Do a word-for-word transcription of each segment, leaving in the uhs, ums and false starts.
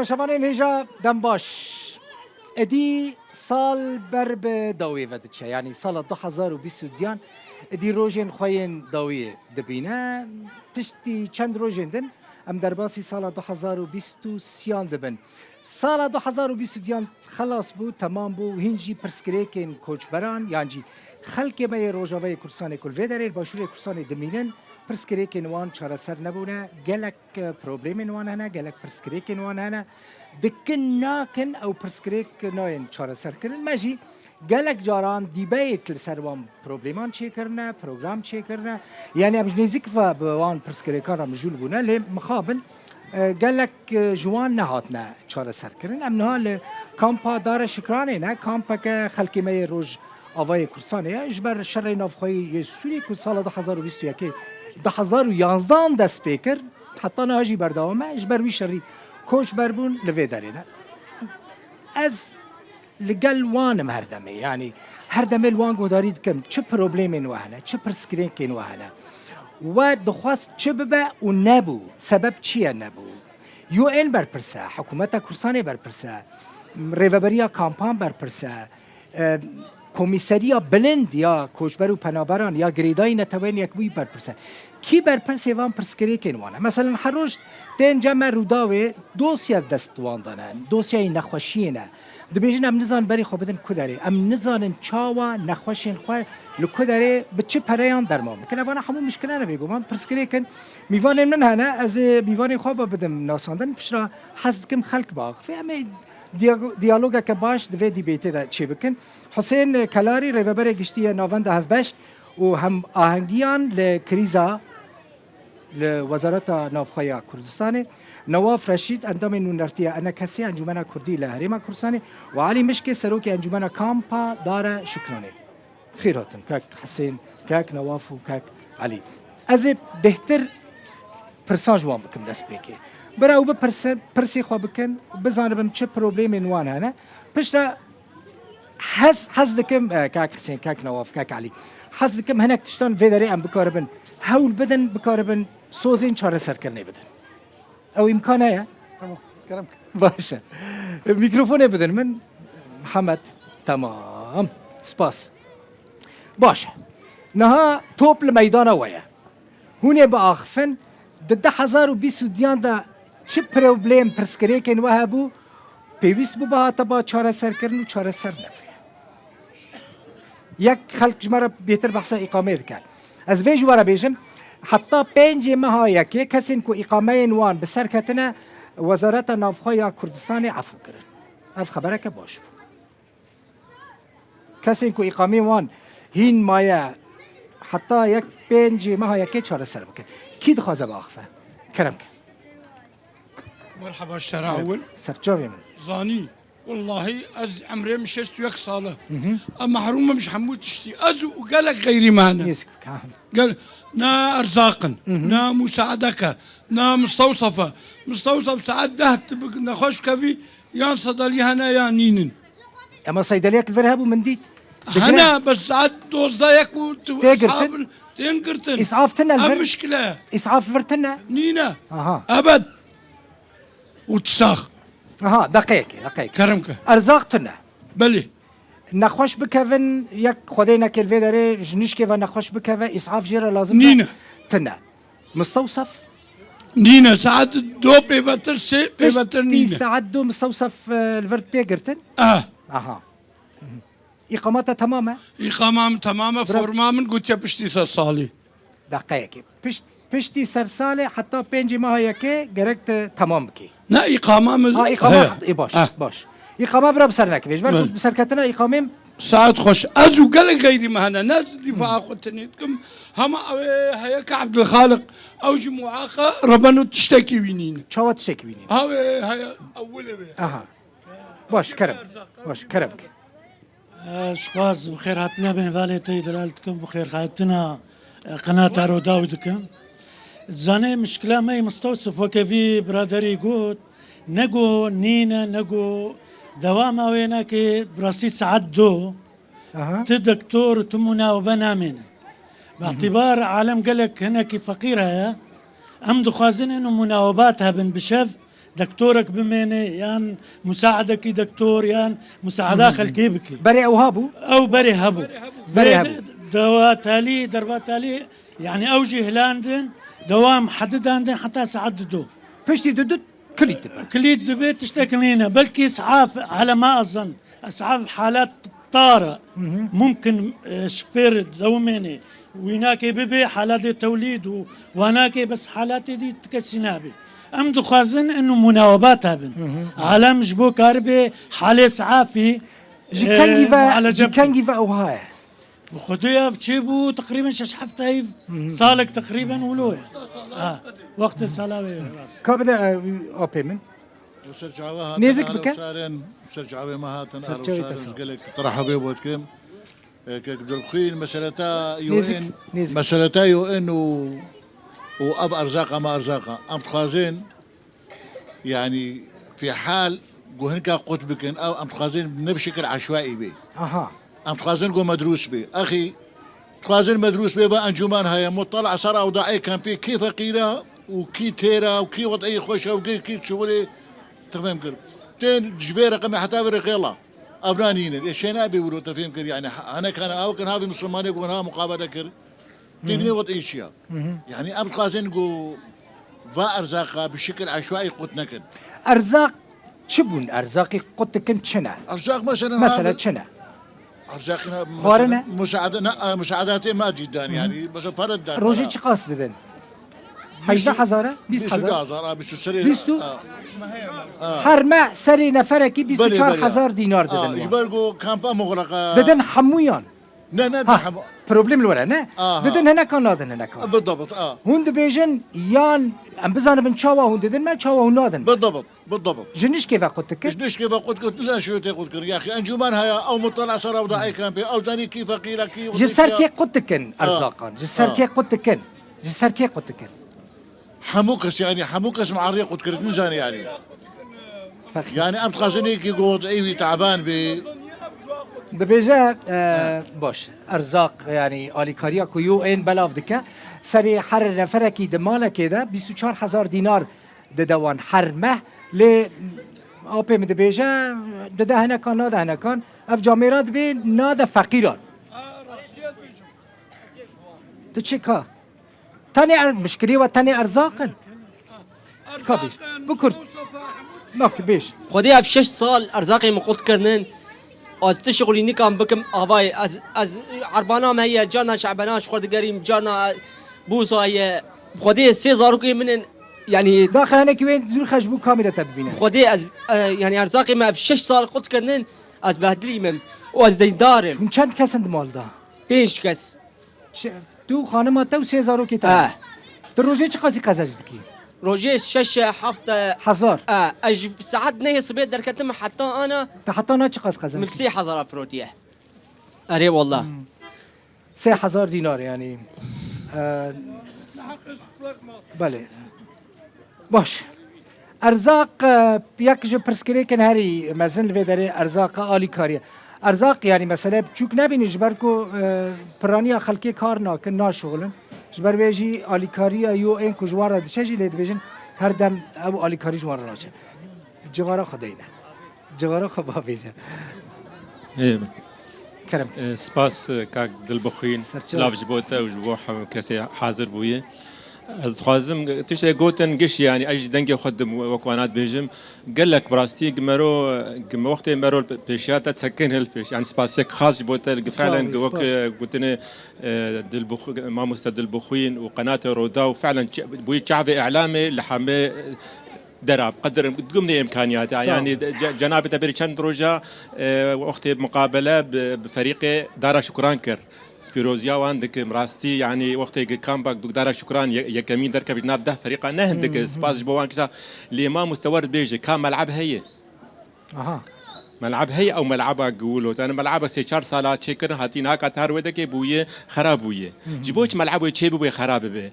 Şevanên hêja dem baş. Êdî sal ber bi dawiyê ve diçe. Yanî sala du hezar û bîst û duyan êdî rojên xwe yên dawiyê dibîne. Piştî çend rojên din em derbasî sala du hezar û bîst û sêyan dibin. Sala du hezar û bîst û duyan xelas bû, temam bû û hîn jî pirsgirêkên koçberan yan jî xelkê me yê Rojavayê Kurdistanê ku li vê derê li Başûrê Kurdistanê dimînin, pirsgirêkên wan çareser nebûne. Gelek, e, problemên wan hene, gelek pirsgirêkên wan hene. Dikin nakin ew pirsgirêk nayên çareserkirin. Me jî gelek caran dîbeyêt li ser wan probleman çêkirine, program çêkirine. Yanî em ji nêzîk ve bi wan pirsgirêkan re mijûl bûne, lê mixabin, e, gelek, e, ji wan nehatine çareserkirin. Em niha li kampa Dara Şikranê ne, kampeke xelkê me yê Rojavayê Kurdistanê ye. Ji ber şerê navxweyî yê Sûrî ku sala du hezar û bîst û yekê, du hezar û yanzdehan dest pê kir, heta niha jî berdewam e. Ji ber wî şerî koçber bûn, li vê derê ne. Ez li gel wan im her demê. Yanî her demê li wan guhdarî dikim. Çi problemên we hene, çi pirsgirêkên we hene. We dixwest çi bibe û nebû? Sebeb çi ye nebû? U N berpirs e, hikûmeta Kurdistanê berpirs e, rêveberiya kampan berpirs e, e, Komîseriya Bilind ya Koçber û Penaberan ya Girêdayî Neteweyên Yekbûyî berpirs e. Kî berpirsê van pirsgirêkên wan e? Meselen her roj tên cem me Rûdawê dosya dest wan de ne, dosyayê nexweşiyê ne. Dibêjin em nizanin berê xwe bidin ku derê. Em nizanin çawa nexweşên xwe li ku derê bi çi pereyan derman bikin. Evana hemû mişkile ne bêguman pirsgirêk in. Mîvanên min hene, ez ê mîvanên xwe ve bidim nasandin. Piştre hez dikim xelk biaxife. Em ê diyago-, diyalogeke baş di vê dîbêtê de çêbikin. Husên Kelarî, rêveberê giştî yê Navenda Hevbeş û Hemahengiyan li krîza li Wezareta Navxwe ya Kurdistanê, Newaf Reşîd, endamê nûnertiya ENKSê, Encûmena Kurdî li Herêma Kurdistanê, û Elî Mişkê, serokê Encûmena Kampa Dara Şikranê. Xêr hatin kek Husên, kek Newaf û kek Elî. Ez ê bêhtir pirsan ji wan bikim destpêkê. Bira ew bipirsin, pirsê xwe bikin, bizanibim çi problemên wan hene. Piştre hez, hez dikim, e, kek Husên, kek Newaf, kek Elî. Hez dikim hinek tiştan vê derê em bikaribin hewl bidin, bikaribin sozên çareserkirinê bidin. Ew îmkan heye? Tamam, kerem ke. Baş e. Mîkrofonê bidin min. Mihemed, temam. Spas. Baş e. Niha top li meydana we ye. Hûn ê biaxifin, di du hezar û bîst û duyan de çi problem, pirsgirêkên we hebû, pêwîst bû bihata ba çareserkirin û çareser nebûye. Yek xelk ji me re bêtir behsa îqameyê dike. Ez vê ji we re bêjim, heta pêncê meha yekê kesên ku îqameyên wan bi ser ketine, Wezareta Navxwe ya Kurdistanê efû kirin. Ev xebereke baş bû. Kesên ku îqameyên wan hîn maye, heta yek pêncê meha yekê çareser bikin. Kî dixwaze biaxife? Kerem ke. Merhaba, ji te re ewil. Serçavê min. Zanî, wellahî ez emrê min şêst û yek sal e. Hı hı. Em mehrûm im ji hemû tiştî. Ez û gelek xeyrî me hene. Nêzik bike, ha. Gel, na erzaq in, Hı hı. na musaedek e, na mistewsef e. Mistewsef saet deh tu bi nexweş kevî, yan sedalî hene yan nînin. Ema seydeliyek li vir hebû min dît. Digre. Hene, bes saet dozdeh yek û tu Tê girtin? isaf tên girtin. Îsaf tine li Ev vir. mişkile. Îsaf vir tine. Nîne. Aha. Ebed. Û tu sax. Aha, deqeyekê, deqeyekê. Kerem ke. Erzaq tine. Belê. Nexweş bikevin, yek xwedê nekê li vê derê ji nişkê ve nexweş bikeve, îsaf jê re lazim e? Nîne. Tine. Mistewsef? Nîne, saet do pêvetir, sê pêvetir Piştî nîne. saet do mistewsef, e, li vir tê girtin? Eh. Aha. Îqama te temam e? Îqama min temam e, Bira- forma min gotiye piştî ser salî. Deqeyekê. Pişt-, piştî ser salê heta pêncê meha yekê gerek te temam bikî. Ne, îqama min Ha, îqama heye. hat-, ê, baş, Ha. baş. Îqama bira bi ser nekevê. Ji ber ku Min. bi serketina îqamê Saet xweş. Ez û gelek xeyrî me hene. Ne ez dîfaa xwe tenê dikim. Hema ew ê heye ke Ebdulxaliq. Ew jî muaqa rebeno tiştekî wî nîne. Çawa tiştekî wî nîne? Ew ê heye ewil ê wê. Aha. Baş, kerem. Baş, kerem ke. Ez xwaz bi xêr hatina mêvanê te yî delal dikim, bi xêr hatina, e, qenata Rodaw dikim. Zanê mişkila me yî Mistewsif weke vî biraderî got, ne go nîne, ne go dewama wê nake, bi rastî saet do, Aha. tu doktor, tu munawibe namênin. Bi Hı hı. îtîbar alem gelek hinekî feqîr heye, em dixwazin ino munawibat hebin bi şev, Doktorek bimêne yan musaedekî doktor yan musaeda xelkê bike. Berê ew habû? Ew berê hebû. Berê Vê hebû. Dewa talî, derba talî, yani ew jî hilandin, dewa mihedidandin heta saet dido. Piştî didu kilît dibe. Kilît dibe, tiştek nîne. Belkî is'af, ala ma ezin. Is'af halat tar e. Mumkin, e, şifêr dewmêne. Wînakê bibe halatê tewlîd û wanakê bes halatê dî ti kesî nabe. Em dixwazin inu munawebat hebin. Alem ji bo karibe halê saafî, Ji e, kengî ve, mualece ji bike. Kengî ve ew haye? Bi Xwedê ev çêbû teqrîben şeş heft heyv salek teqrîben wilo ye. Ha, wextê sala wê rast. Ka bide, e, apê min. Li ser çava hatin Nêzik bike. Ser çavê me hatin, Ser çavê te sağ. Gelek terhebê bot kim. E, kek Dilxwîn, meseleta Nêzik, UN, nêzik. Meseleta UN û, û ev erzaqa me erzaqa. Em dixwazin, yani, fî hal ku hinka qut bikin, ew em dixwazin ne bi şekil eşwaî bê. Aha. Em dixwazin ku medrûs bê. Axî, dixwazin medrûs bê, va encûman heye, mutala ser ewdaê kampê, kî feqîr e û kî têr e û kî wed'î xweş e û kî, kî çiwilê, te fêm kir. Tên ji vê reqemê heta vê reqê la. Ev nanînin. Ê şê nabê wilo, te fêm kir. Yani, ha-, hinek hene, ew kin havî misilmanê ku ha muqabele kir. Tê bîne wed'î çi ya. Yani, em dixwazin ku va erzaqa bi şekil eşwaî qut nekin. Erzaq çi bûn? Erzaqî qut dikin çi ne? Erzaq mesela Mesela ha, çi ne? Erzaq ne, Xwarin mesela e? Musaade, ne, e, musaadetê madî dan yani. Mesela para dan. Rojê para. Çiqas didin? Bîst û Hejdeh hezar e? Bîst hezar? Bîst û du hezar, ha, bîst û serê. Bîst û? Ha. Ha. Her meh serê neferekî Belê, bîst û çar hezar belê. Dînar didin Ha, wan. Ji ber ku kampa muxleqa. Didin hemûyan. Ne, ne, Ha, dihema. Problem li were, ne? Aha. Didin hinekan, nadin hinekan. Bidabt, a. Hûn dibêjin, yan em bizanibin çawa hûn didin me, çawa hûn nadin. Bidabt, bidabt. Ji nişkê ve qut dikir? Ji nişkê ve qut dikir, nizan şirûtê qut kirin. Yaxî, encûmen haya, ew mutala ser ew daê kampê, ew zanî kî feqîr e, kî Ji ser kê qut dikin Ha. erzaqan? Ji ser Ha. kê qut dikin? Ji ser kê qut dikin? Hemû kes, yani, hemû kes muarrê qutkirin zanî, yani. Fexî. Yani, em dixwazin êkî got, êwî taban bê. Dibêje, e, Ha. baş, erzaq, yani, alîkariya ku yo ên belav dike, serê her neferekî di malekê de bîst û çar hezar dînar dide wan her meh. Lê apê min dibêje, dide hinekan, nade hinekan. Ev camêra dibê nade feqîran. Tu çi ka? Tenê er-, mişkilê we tenê erzaq in? Ka bêj. Bi kurt. Bak, bêj. Xwedê ev şeş sal erzaqê min qut kirinin. Ez tişt xulî nikan bikim avayê. Ez, ez erbana me heye, carna şebena ji xwe digerîm, carna bûza ye. Xwedê sê zarokê min in, yani Daxê hinekî wê dûr xe ji bo kamera te bibîne. Xwedê ez, e, yani erzaqê me ev şeş sal qut kirinin, ez behdilî me. Û ez deyndar im. Hûn çend kes in di mal de? Pênc kes. Çi, tu, xanima te û sê zarokê te. Eh. Tu rojê çiqasî qezenc dikî? Rojê şeş, heft, eh, Hezar. Eh, ez ji saet nehê sibê derketim heta ana. Te heta na çiqas qezenc Min dikî? Sê hezar firotiye. Erê wallah. Hmm. Sê hezar dînar yani. Eh, belê. Baş. Erzaq, e, yek ji pirsgirêkên herî mezin li vê derê erzaqa alîkariyê. Erzaq, yanî mesele biçûk nebînin, ji ber ku, e, piraniya xelkê kar nakin, naşixulin. Ji ber wê jî alîkariya yo ên ku ji wan re diçe jî lê dibêjin, her dem ew alîkarî ji wan re naçe. Cixara xwe deyne. Cixara xwe bavêje. Ê, Kerem. e, spas, e, kak Dilbixwîn. Serçe. Silav ji bo te û ji bo hemû kesê hazir bûye. Ez dixwazim tiştê gotin giş, yanî ez jî dengê xwe dim wek wana dibêjim. Gelek bi rastî gi mero, gi me wextê mero pêşiya te sekin hil pêş. Yanî spasiyek xas ji bo te, gi felen, Sağ ol, gi wek, spas. e, gotine, e, Dilbix-, mamoste Dilbixwîn û qenate Roda û felen çi-, bûyî çavê îlamê li hemê, e, dera, bi qedir, digumnê îmkaniyata. Sağ ol. Yanî, ce-, cenabê te berî çend roja, e, wextê muqabele bi, bi ferîqê Dara Şukran kir. Spîroziya wan dikim, rastî, yanî, wextê ki kampa Dara Şukran ye-, yekemîn derkevî ji nav deh ferîqa ne hindik e. Hı hı. Spas ji bo wan kisa. Lê mamoste wer dibêje, ka mel'eb heye? Aha. Mel'ab heye ew mel'aba gulo. Zane mel'aba sê çar sala çêkirin hatî naka tar wê dekê bûye xera bûye. Ji bo çi mel'ab wê çê bibûye xera bibe.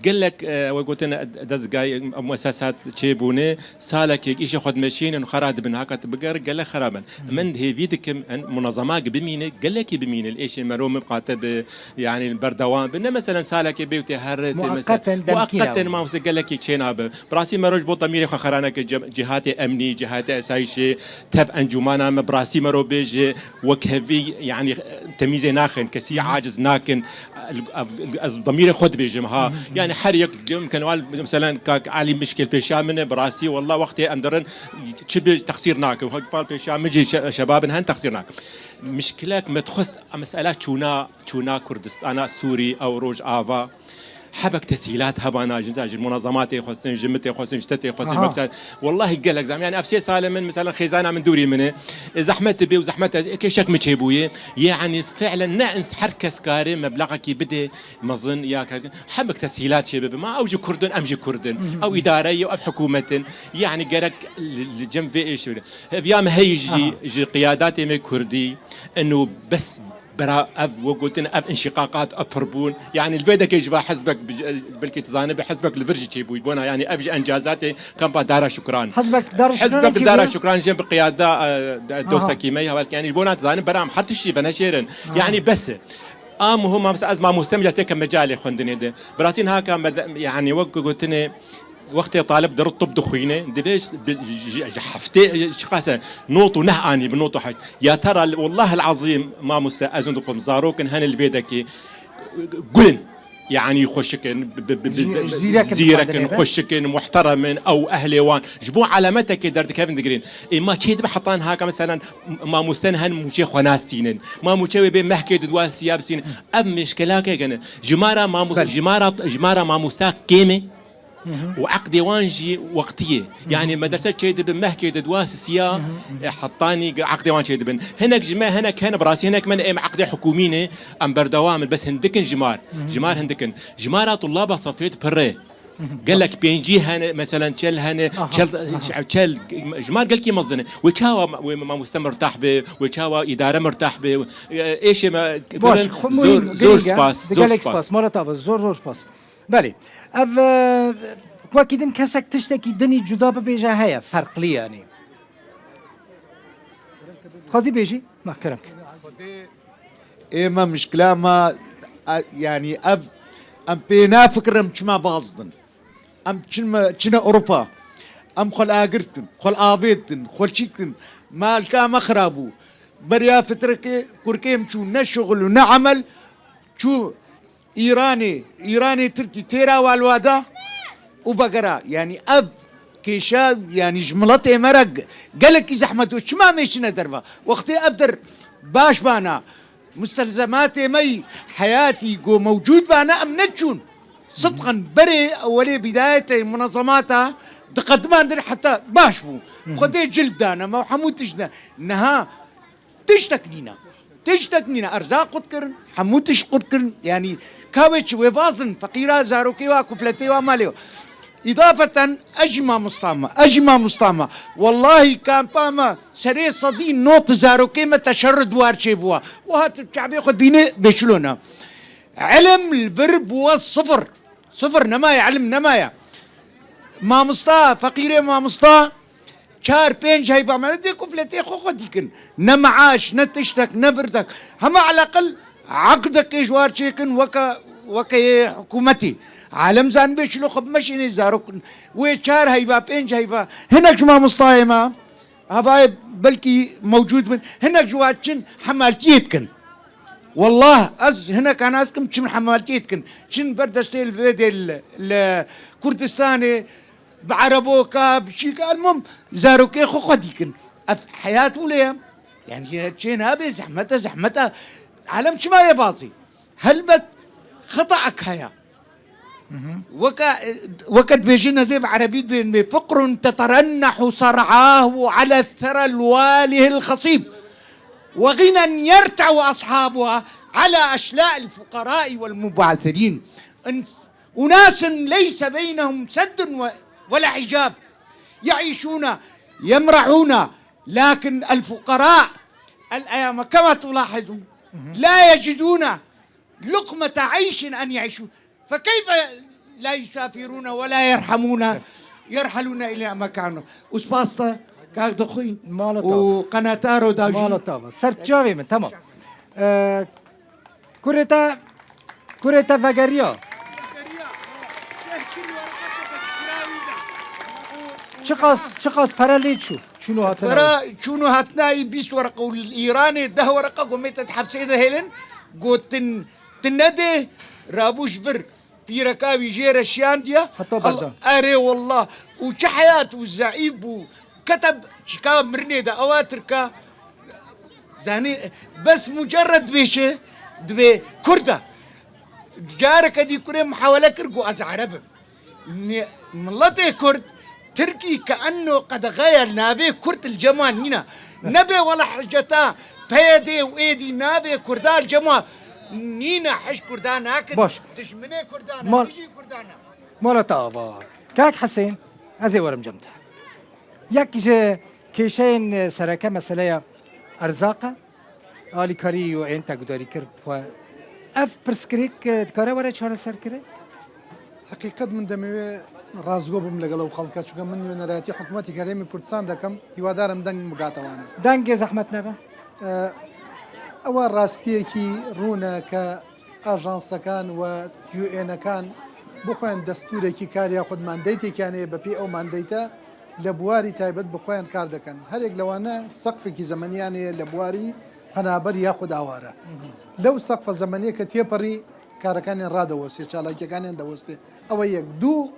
Gelek, e, we gotin, e, dezgay, e, muesesat çê bûne, salekê îşê xwe dimeşînin û xera dibin. Haka tu biger gelek xera bin. Min hêvî dikim en munazamak bimîne, gelekî bimîne. Li êşê mero min qate bi, yani berdewam bi. Ne meselen salekê bê û tê her tê meselen. Muaqqeten demkî muaqqeten ne. Mawse gelekî çênabe. Bi rastî mero ji bo demîrê xwe xera neke, cem-, cihatê emnî, cihatê esayîşê, tev encûmana me, bi rastî mero bêje, wekhevî, yani, temîzê naxin, kesî aciz nakin. Ez demîrê xwe dibêjim, ha. Yani her yek cem kenwal, meselen, Kak Elî mişkil pêşiya min e, bi rastî, wallah, wextê em dirin, çi bi texsîr nakin. Hekpal pêşiya min jî şe-, şebabin hen texsîr nakin. Mişkilek me dixwest, mesela çûna, çûna Kurdistana Sûrî, ew Rojava. Hebek tesîlat hebana, ji, ji munazamatê xwestin, ji mitê xwestin, ji tetê xwestin, Aha. mektan. Wallahî gelek zam. Yani ev sê salê min, mesela xêzana min dûrî min e. E, zehmet dibe û zehmet e, kêşek min çêbûye. Yani fi'len ne ins-, her kes kare meblaxekî bide mezin ya ke-, hebek tesîlat çê bibe. Ma ew jî Kurdin, em jî Kurdin. Ew îdare ye, ev hikûmet in. Yani gerek li, li cem vê êşê bide. Heviya me heye jî, Aha. ji qiyadatê me Kurdî. Eno bes Bera ev, wek gotin, ev înşiqaqat, ev pirbûn. Yani li vê dekê ji va hizbek, bi-, belkî tu zanibe hizbek li vir jî çêbûyî. Bona yani ev ji encazatê kampa Dara Şukran. Hizbek Dara Şukran Hizbek çêbû? Dara Şukran jî bi qiyada, e, de-, Ha. dostekî me ya, belkî yani ji bona tu zanibe bera em her tiştî veneşêrin. Ha. Yani bes e. A muhim, mesela ez mamoste me, ya têke mecalê xwendinê de. Bi rastî niha ka me de, yani wek gotinê, Wextê talib diri tib dixwîne, divê ji, bi, ji, ji heftê, çiqas e, not û neh anî bi not û heşt. Ya tera, wallahil azîm, mamoste, ez hûn dixwim, zarok in hene li vê dekê, gul in. Yani xweşik in, bi, bi, bi, bi, Zî-, zîrek in, zîrek in, dixwandinê de. Xweşik in, muhterem in, ew ehlê wan. Ji bo alametekê derdikevin digirîn. Ê ma çê dibe heta niha ka, meselen, mamoste in hen mûçê xwe nastînin. Ma mûçe wê bê mehkê di dua siya bisînin. Ev mişkelakek in. Ji ma ra mamos-, Belê. ji ma ra, ji ma ra mamoste kêm e. Û eqdê wan jî wextî ye. Yani medrese çê dibin, mehkê di dua sisiya, e, hetanî eqdê wan çê dibin. Hinek ji me, hinek hene, bi rastî hinek me ne, em eqdê hikûmî ne, em berdewam in, bes hindik in ji mar. Ji mar hindik in. Ji mar a tulaba sefê di pir e. Gelek pêncî hene, meselen çel hene, Aha, çel, aha. çel, ji mar gelkî mezin e. Wê çawa ma-, wê mamoste mirtah be, wê çawa îdare mirtah be. E, êşê me Baş, kirin, xwe zor, muhîm, zor girîng e. spas, Di zor gelek spas. spas. Mala te ava, zor, zor spas. Belê. Ev, e, wekî din kesek tiştekî dinî cuda bibêje heye, ferqlî yanî. Dixwazî bêjî? Na, kerem ke. Ê me mişkila me, e, yanî ev, em pê nafikirin çima bazdin. Em çin me, çine Ewropa. Em xwe li agir dikin, xwe li avê dikin, xwe li çî dikin. Malka me xira bû. Beriya fitrekê kurkê em çû ne şixul û ne emel, çû Îranê, Îranê Tirkî têra walwada û vegera. Yanî ev kêşe, yanî ji miletê me re ge-, gelekî zehmet û çima mêşine derva. Wextê ev der baş bana, mustelzematê me yî heyatî go mewcûd bana, em neçûn. Sidqen berê ewelê bîdayetê munezemata diqedimandin heta baş bû. Xwedê cil dane me û hemû tişt ne. Niha Tiştek nîne. Tiştek nîne. Erzaq qut kirin, hemû tişt qut kirin. Yanî ka wê çi wê bazin, feqîra zarokê wa, kufletê wa, malê wa. Îdafeten ez jî mamosta me, ez jî mamosta me. Wellahî kampa me serê sedî not zarokê me teşerrud war çêbûwa. Wiha tu çavê xwe dibînî bêçilona. Ilim li vir bûwe sifir. Sifir nemaye, ilim nemaye. Mamosta, feqîrê mamosta, çar pênc heyva me dê kufletê xwe xwe dîkin. Ne meaş, ne tiştek, ne virdek. Hema eleqil eqdekê ji war çêkin weke, weke yê hikûmetî. Alem zanibê çilo xwe bimeşînê zarok. Wê çar heyva, pênc heyva. Hinek ji mamostayê me. Havayê belkî mewcûd bin. Hinek ji wa çin hemaltiyê dikin. Wallah, ez hineka nas dikim çin hemaltiyê dikin. Çin ber destê li vê dê li, li Kurdistanê bi ereboka, bi çîka, elmum zarokê xwe xwe dîkin. Ev heyat wile ye. Yani çê nabe, zehmet e, zehmet e. Alem çima ye bazî? Helbet xetaek heye. Weke, weke dibêjin, ez ê bi erebî dibêjim, فقر تترنح صرعاه على الثرى الواله الخصيب، وغنى يرتع أصحابها على أشلاء الفقراء والمبعثرين. أناس ليس بينهم سد و-، ولا حجاب، يعيشون، يمرحون، لكن الفقراء الأيام كما تلاحظون لا يجدون لقمة عيش أن يعيشوا، فكيف لا يسافرون ولا يرحمون، يرحلون إلى مكانهم؟ Uspasta kak dixwîn Mala û tav. Qenataro dajî. Mala tava. Ser çavê min, tamam. Ee, kurê te, kurê te vegeriya. Çiqas, çiqas pere lê çû? Çûn û hatina. Pera çûn û hatina î bîst wereqe û li Îranê deh wereqe gomê te di hepsê de hêlin. Gotin, tu nedê, rabû ji vir pîreka wî jê re şiyandiye. Heta berdan. Erê wallah. Û çi heyat û zeîf bû. Kete çika mirinê de ewa tirka. Zanî bes mucerred bêje dibê Kurd e. Careke dî kurê muhawele kir ku ez Ereb im. Mi-, miletê Kurd, Tirkî ke enno qedexeya navê Kurd li cema nîne. Nebe wela hiceta P Y D û êdî navê Kurda li cema nîne, hiş Kurda nakin. Baş. Dijminê Kurda ne, Mal- dijî Kurda ne. Mala te ava. Kak Hesên, ez ê werim cem te. Yek ji kêşeyên sereke meseleya erzaq e. Alîkarî û ên te gudarî kir bi xwe. Ev pirsgirêk, e, dikare were çareserkirin? Heqîqet min demê wê rastgo bim legel ew xelka, çunke min nûnerayetî hikûmetê Herêmê Kurdistan dekim, hîwadarim deng bigate wan. Dengê zehmet nebe? E, ewa rastiyekî rûne ke ajansekan û U N'ekan bi xwe yên destûrekî kar ya xwe di mandeytêkiyan heye, bi pê ew mandeyte li buwarî taybet bi xwe yên kar dikin. Her yek li wane seqfekî zemeniyan heye li buwarî penaber ya xwe dawar e. Lew seqfa zemeniyê ke têperî karekan yên radewestê, çalakiyekaniyan dewestê. Ew e yek. Du,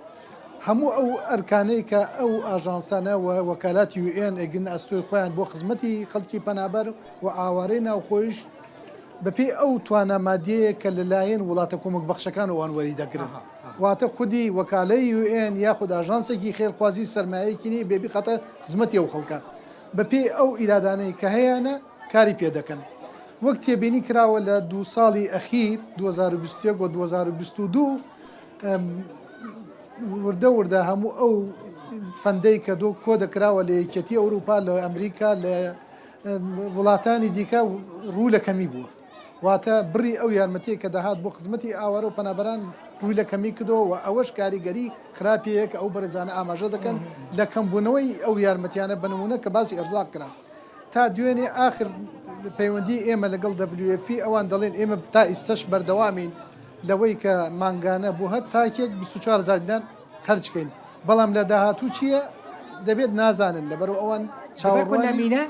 hemû ew erkanê ke ew ajansane we wekalatî U N êgin estoyê xwe yan bo xizmetî xelkî penaber û awarê navxweş, bi pê ew twana madiyê ke li layên welate komekbexşekan û wan werî dekirin. Aha, aha. Wate xwedî wekaleyê U N yaxud ajansekî xêrxwazî sermayeyekî nî bêbî qate xizmetî ew xelke. Bi pê ew îradaneyê ke heyane karî pê dikin. Wek têbînî kirawe li du salî exîr, du hezar û bîst û yek û du hezar û bîst û du, em, wirde wirde hemû ew fendeyê ke do kode kirawe li Yekîtî Ewropa, li Amerîka, li, em, welatanî dîke rû li kemî bû. Wate birî ew yarmetiyê ke dihat bo xizmetî aware û penaberan rû li kemî kido û ew ji karîgerî xirapiyê ye ke ew berêzane amaje dikin. Li kembûneweyî ew yarmetiyane, bi nimûne ke basî erzaq kirin. Ta duyênê axir peywendiyê ême li gel W F P, ewan delên ême ta îsteş berdewamîn lewey ke mangane bo her takek bîst û çar hezar dînar xerc keyn. Belam li dahatû çi ye? Debêt nazanin, li ber ewan çawerwanî. Dibe ku nemîne?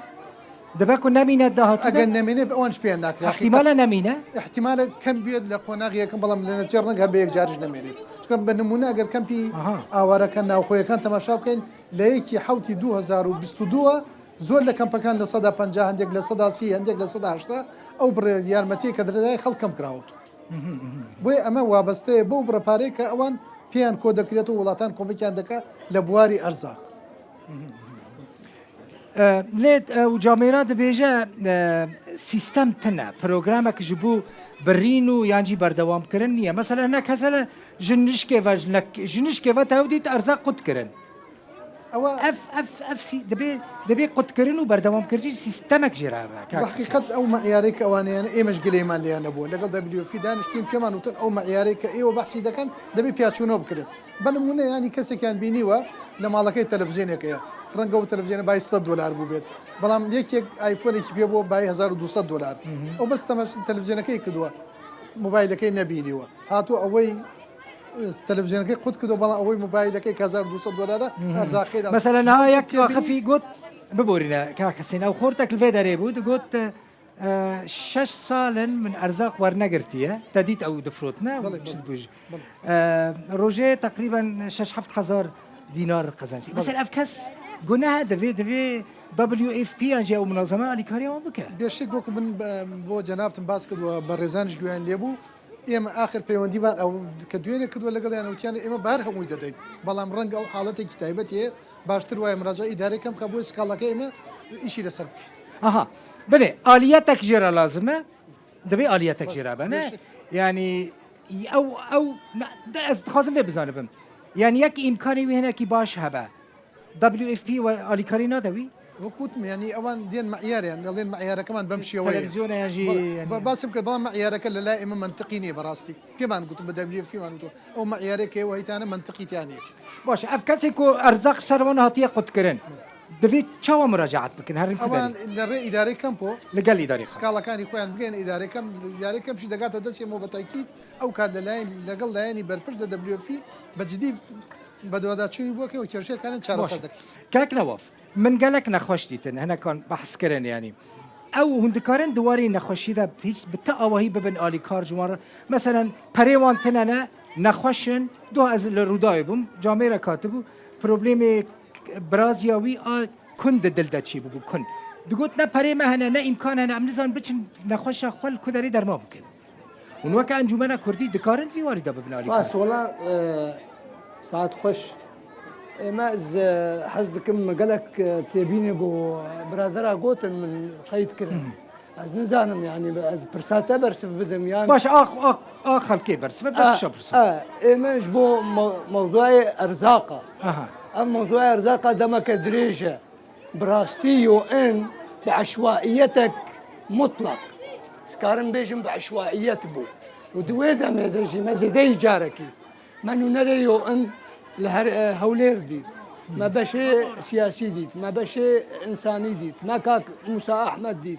Dibe ku nemîne dahatû de? Eger nemîne, bi ewan ji pê nakin. Îhtîmale nemîne? Îhtîmale kem biyet li qonaxî yekim, belam li netî reng her bi yek car jî nemîne. Çunke bi nimûne eger kempî awarekan navxweyekan temaşa bikeyn, li yekî hewtî du hezar û bîst û du zor li kempekan li seda penca, hindek li seda sî, hindek li seda heşta, ew bi yarmetiyê ke diredayê xelk kem kirawt. Boye eme wabeste ye bo bi reparê ke ewan pêyan kode kiret û welatan komekiyan dike li buwarî erzaq. E, lê, e, û camêra dibêje, e, sîstem tune, programek ji bo birîn û yan jî berdewamkirin niye. Mesela ne kesele ji nişkê ve, ji nek-, ji nişkê ve tew dît erzaq qut kirin. Ewa Ev, ev, ev sî-, dibê, dibê qutkirin û berdewamkirî sîstemek jê re hebe, kak Hesên. Bi heqîqet ew meyarê ke ewan heyane, ême ji gilê me lê nebû. Legel W F daniştîn pêman wîtin ew meyarê ke êwe behsî dekin, dibê piyaçûno bikirin. Bi nimûne, yanî kesekiyan bînî we li malekê televîzyoneke ye. Renge ew televîzyonê bayî sed dolar bû bêt. Belam yek yek iPhonekî pê bû bayî hezar û du sed dolar. Ew bes temaşe televîzyonekê kidiwe. Mobaylekê nebînî we. Hato ewey Televîzyonekê qut kido, bala ewê mobaylekê hezar du sed dolara erzaqê da. Mesela niha yek axifî got, biborîne, kak Hesên, ew xortek li vê derê bû, digot, e, şeş sal in min erzaq wernegirtiye, te dît ew difrotine, ew çi dibû jî. E, rojê teqrîben şeş heft hezar dînar qezenc. Mesela ev kes guneh e, divê, divê W F P yan jî ew munazeme alîkariya wan bike. Beşik wekî min, e, bo cenabtin bas kir, we berêzan ji guyan lê bû. Ême axir peywendî ban ew ke duyêne kidwe legel yan, witiyane ême ber hemûyî dedeyn. Belam reng ew haletekî taybetî ye, baştir waye miraca îdarê kem ke bo skaleke ême îşî li ser bike. Aha. Belê, aliyetek jê re lazim e. Divê aliyetek jê re be, ne? Yanî ew, ew, ne, de ez dixwazim vê bizanibim. Yanî yek îmkanê wî hinekî baş hebe. W F P we alîkarî nade wî? وەک وتم، یعنی ئەوان دێن مەعیارێن، دەڵێن مەعیارەکەمان بەم شێوەیە. تەلەڤیزیۆنە یان ژی، بەڵێ، یعنی. بە-، باسم کرد، بەڵام مەعیارەکە لە لای ئێمە منتقی نییە بەڕاستی. پێمان گوتم، بە دەبلیو ئێف پیمان گوتم، ئەو مەعیارەیە کە ئێوە هەیتانە منتقی تیا نییە. باشە، ئەف کەسێک و ئەرزاق سەر wan hatiye qutkirin. Divê çawa muracaat bikin? Herim ئەوان لە ڕێ ئیدارەی کەمپۆ لەگەڵ ئیدارەی کەمپۆ. سکاڵەکانی خۆیان بگەن ئیدارەی کەم، ئیدارەی کەمپشی دەگاتە دەستێمەوە بە تاکید ئەو کار لەلایەن، لەگەڵ لایەنی بەرپرس لە دەبلیو ئێف پی بە جدی بەدواداچوونی بۆ کەن و کێشەکانیان چارەسەر دەکەن. کاک نەواف، من gelek nexweş dîtin, hinekan behs kirin, yanî. Ew hûn dikarin di warê nexweşî de hîç bi ti awahî bibin alîkar ji wan re? Meselen, perê wan tine ne, nexweş in, doh ez li Rûdawê bûm, camêrek hatibû, problemê biraziya wî a kun di dil de çêbûbû, kun. Digot, ne perê me hene, ne îmkan hene, em nizanin biçin nexweşa xwe li ku derê derman bikin. Hûn weke Encûmena Kurdî dikarin vî warî de bibin alîkar? Spas, wela, e, saet xweş. Ê me, ez, e, hez dikim, gelek, e, têbînê ku biradera gotin min qeyd kirin. Hı hı. Ez nizanim, yanî, ez pirsa te bersiv bidim, yan. Baş, a, a, a xelkê bersiv, e, A, pişa pirsa. A, ê me ji bo me-, mewzuayê erzaqa. Aha. Ev mewzuayê erzaqa demeke dirêj e. Bi rastî U N bi eşwaiyetek mutlaq, ez karim bêjim bi eşwaiyet bû. Û di wê demê de jî me zêdeyî carekî, me nûnerê U N li her, e, Hewlêr dît. Me beşê siyasî dît, me beşê însanî dît, me kak Musa Ahmed dît.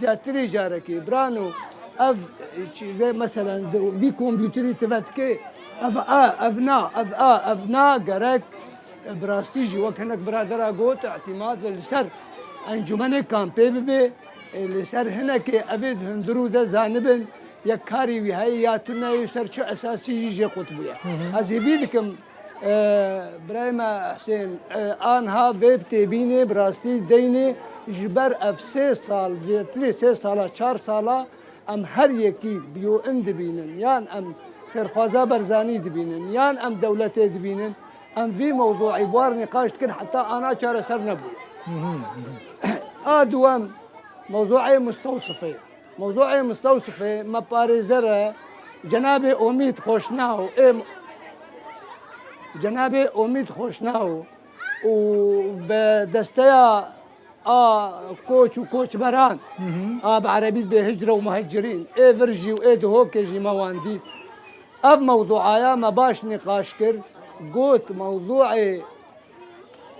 Zêdetirî carekî, birano, ev, e, çi-, vê meselen, di, vî kompûterî tu vetikê, ev a, ev na, ev a, ev na, gerek, e, bi rastî jî wek hinek biradera got, îtîmad li ser encûmenê kampê bibe, e, li ser hinekê evê di hundirû de zanibin, yek karî wî heye ya tune ye, ser çi esasî jî jê qut bûye. Hı hı. Ez hêvî dikim, e, birayê me Husên, e, anha vê bi têbînê bi rastî deynê ji ber ev sê sal, zêdetirê sê sala, çar sala, em her yekî bi U N dibînin, yan em Xêrxwaza Berzanî dibînin, yan em dewletê dibînin, em vî mewzûî bi war nîqaş dikin, heta ana çareser nebûye. Hı hı, hı hı. A duwem, mewzûê mistewsifê. Mewzûê mistewsifê me parêzer e, cenabê Omîd Xoşnaw, ê m-, cenabê Omîd Xoşnaw û bi desteya a koç û koçberan, Hı hı. a bi erebî dibê hicre û muhecirîn, ê vir jî û ê Dihokê jî me wan dît. Ev mewzûaya me baş nîqaş kir, got mewzûê,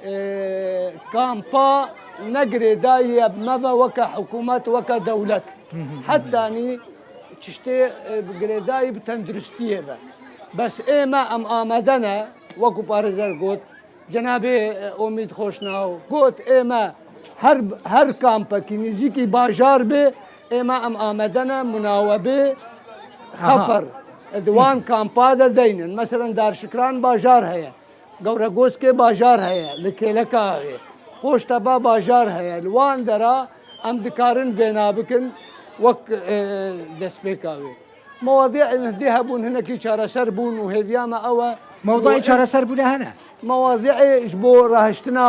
e, kampa ne girêdayî ye bi me ve weke hikûmet, weke dewlet. Hı hı. Hetanî çiştê, e, bi girêdayî bi tenduristiyê ve. Bes ê me em amade ne, wekû parêzer got, Cenabê, e, Omîd Xoşnaw got, ê me her, her kampekî nîzîkî bajar bê, ê me em amade ne munawebê Aha. xefer, e, di wan kampa de deynin. Meselen, Darşikran bajar heye, Gewregoskê bajar heye, li Kêleka heye, Qoşteba bajar heye. Li wan dera em dikarin vêna bikin wek, e, destpêka wê. Mewadi'ên hindî hebûn, hinekî çareser bûn û hêviya me ew e. Mewdayê çareserbûnê hene? Mewadi'ê ji bo rahiştina,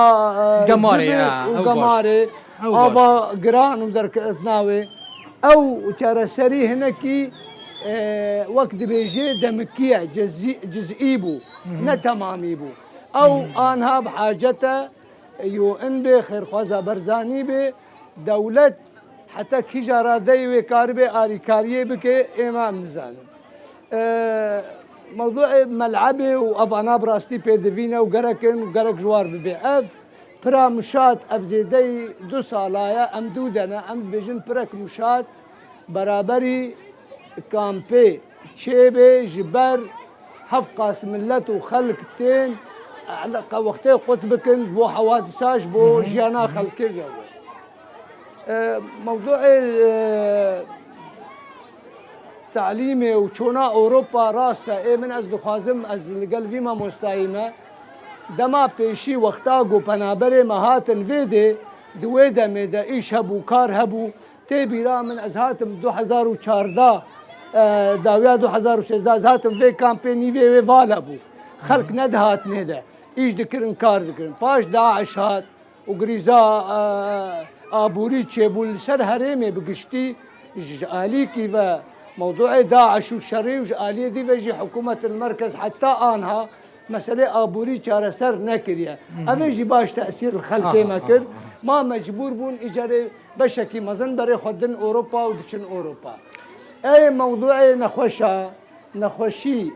e, Gemarê, zibê ya, û ew baş. Gemarê, Ew baş. ava giran û derketina wê. Ew çareserî hinekî, e, wek dibêjê demikî ye, cizî-, cizî bû, Hı hı. ne temamî bû. Ew Hı hı. anha bi hacet e, U N bê, Xêrxwaza Berzanî bê, dewlet heta kîja radeyê wê karibe alîkariyê bike, ê me em nizanin. E, mewduê melebê û evana bi rastî pêdivî ne û gerek in û gerek ji war bibe. Ev pira muşat, ev zêdeyî du sala ye, em dû de ne, em dibêjin pirek muşat beraberî kampê çêbê ji ber hevqas millet û xelk tên, e, qe-, wextê qut bikin ji bo hewadisa, ji bo Hı hı. jiyana Hı hı. xelkê jî. E, mewduê, e, talîmê û çona Ewropa rast e. Ê min ez dixwazim, ez li gel vî mamostayî me, dema pêşî wexta ku penaberê me hatin vê dê, di wê demê de îş hebû, kar hebû. Tê bîra min, ez hatim du hezar û çardeh, e, dawiya du hezar û sêzdeh, ez hatim vê kampê, nîvê wê vala bû. Xelk nedihat nê de. Îş dikirin, kar dikirin. Paş DAIŞ hat û grîza, e, aborî çêbû li ser herêmê bi giştî, ji alîkî ve mewduê DAIŞ û şerî û ji aliyê dî ve jî hikûmet li merkez heta anha meselê aborî çareser nekiriye. Ev ê jî baş tesîr li xelkê me kir. Ma mecbûr bûn îcarê beşekî mezin berê xwe din Ewropa û diçin Ewropa. Ê mewdûê nexweşa, nexweşî,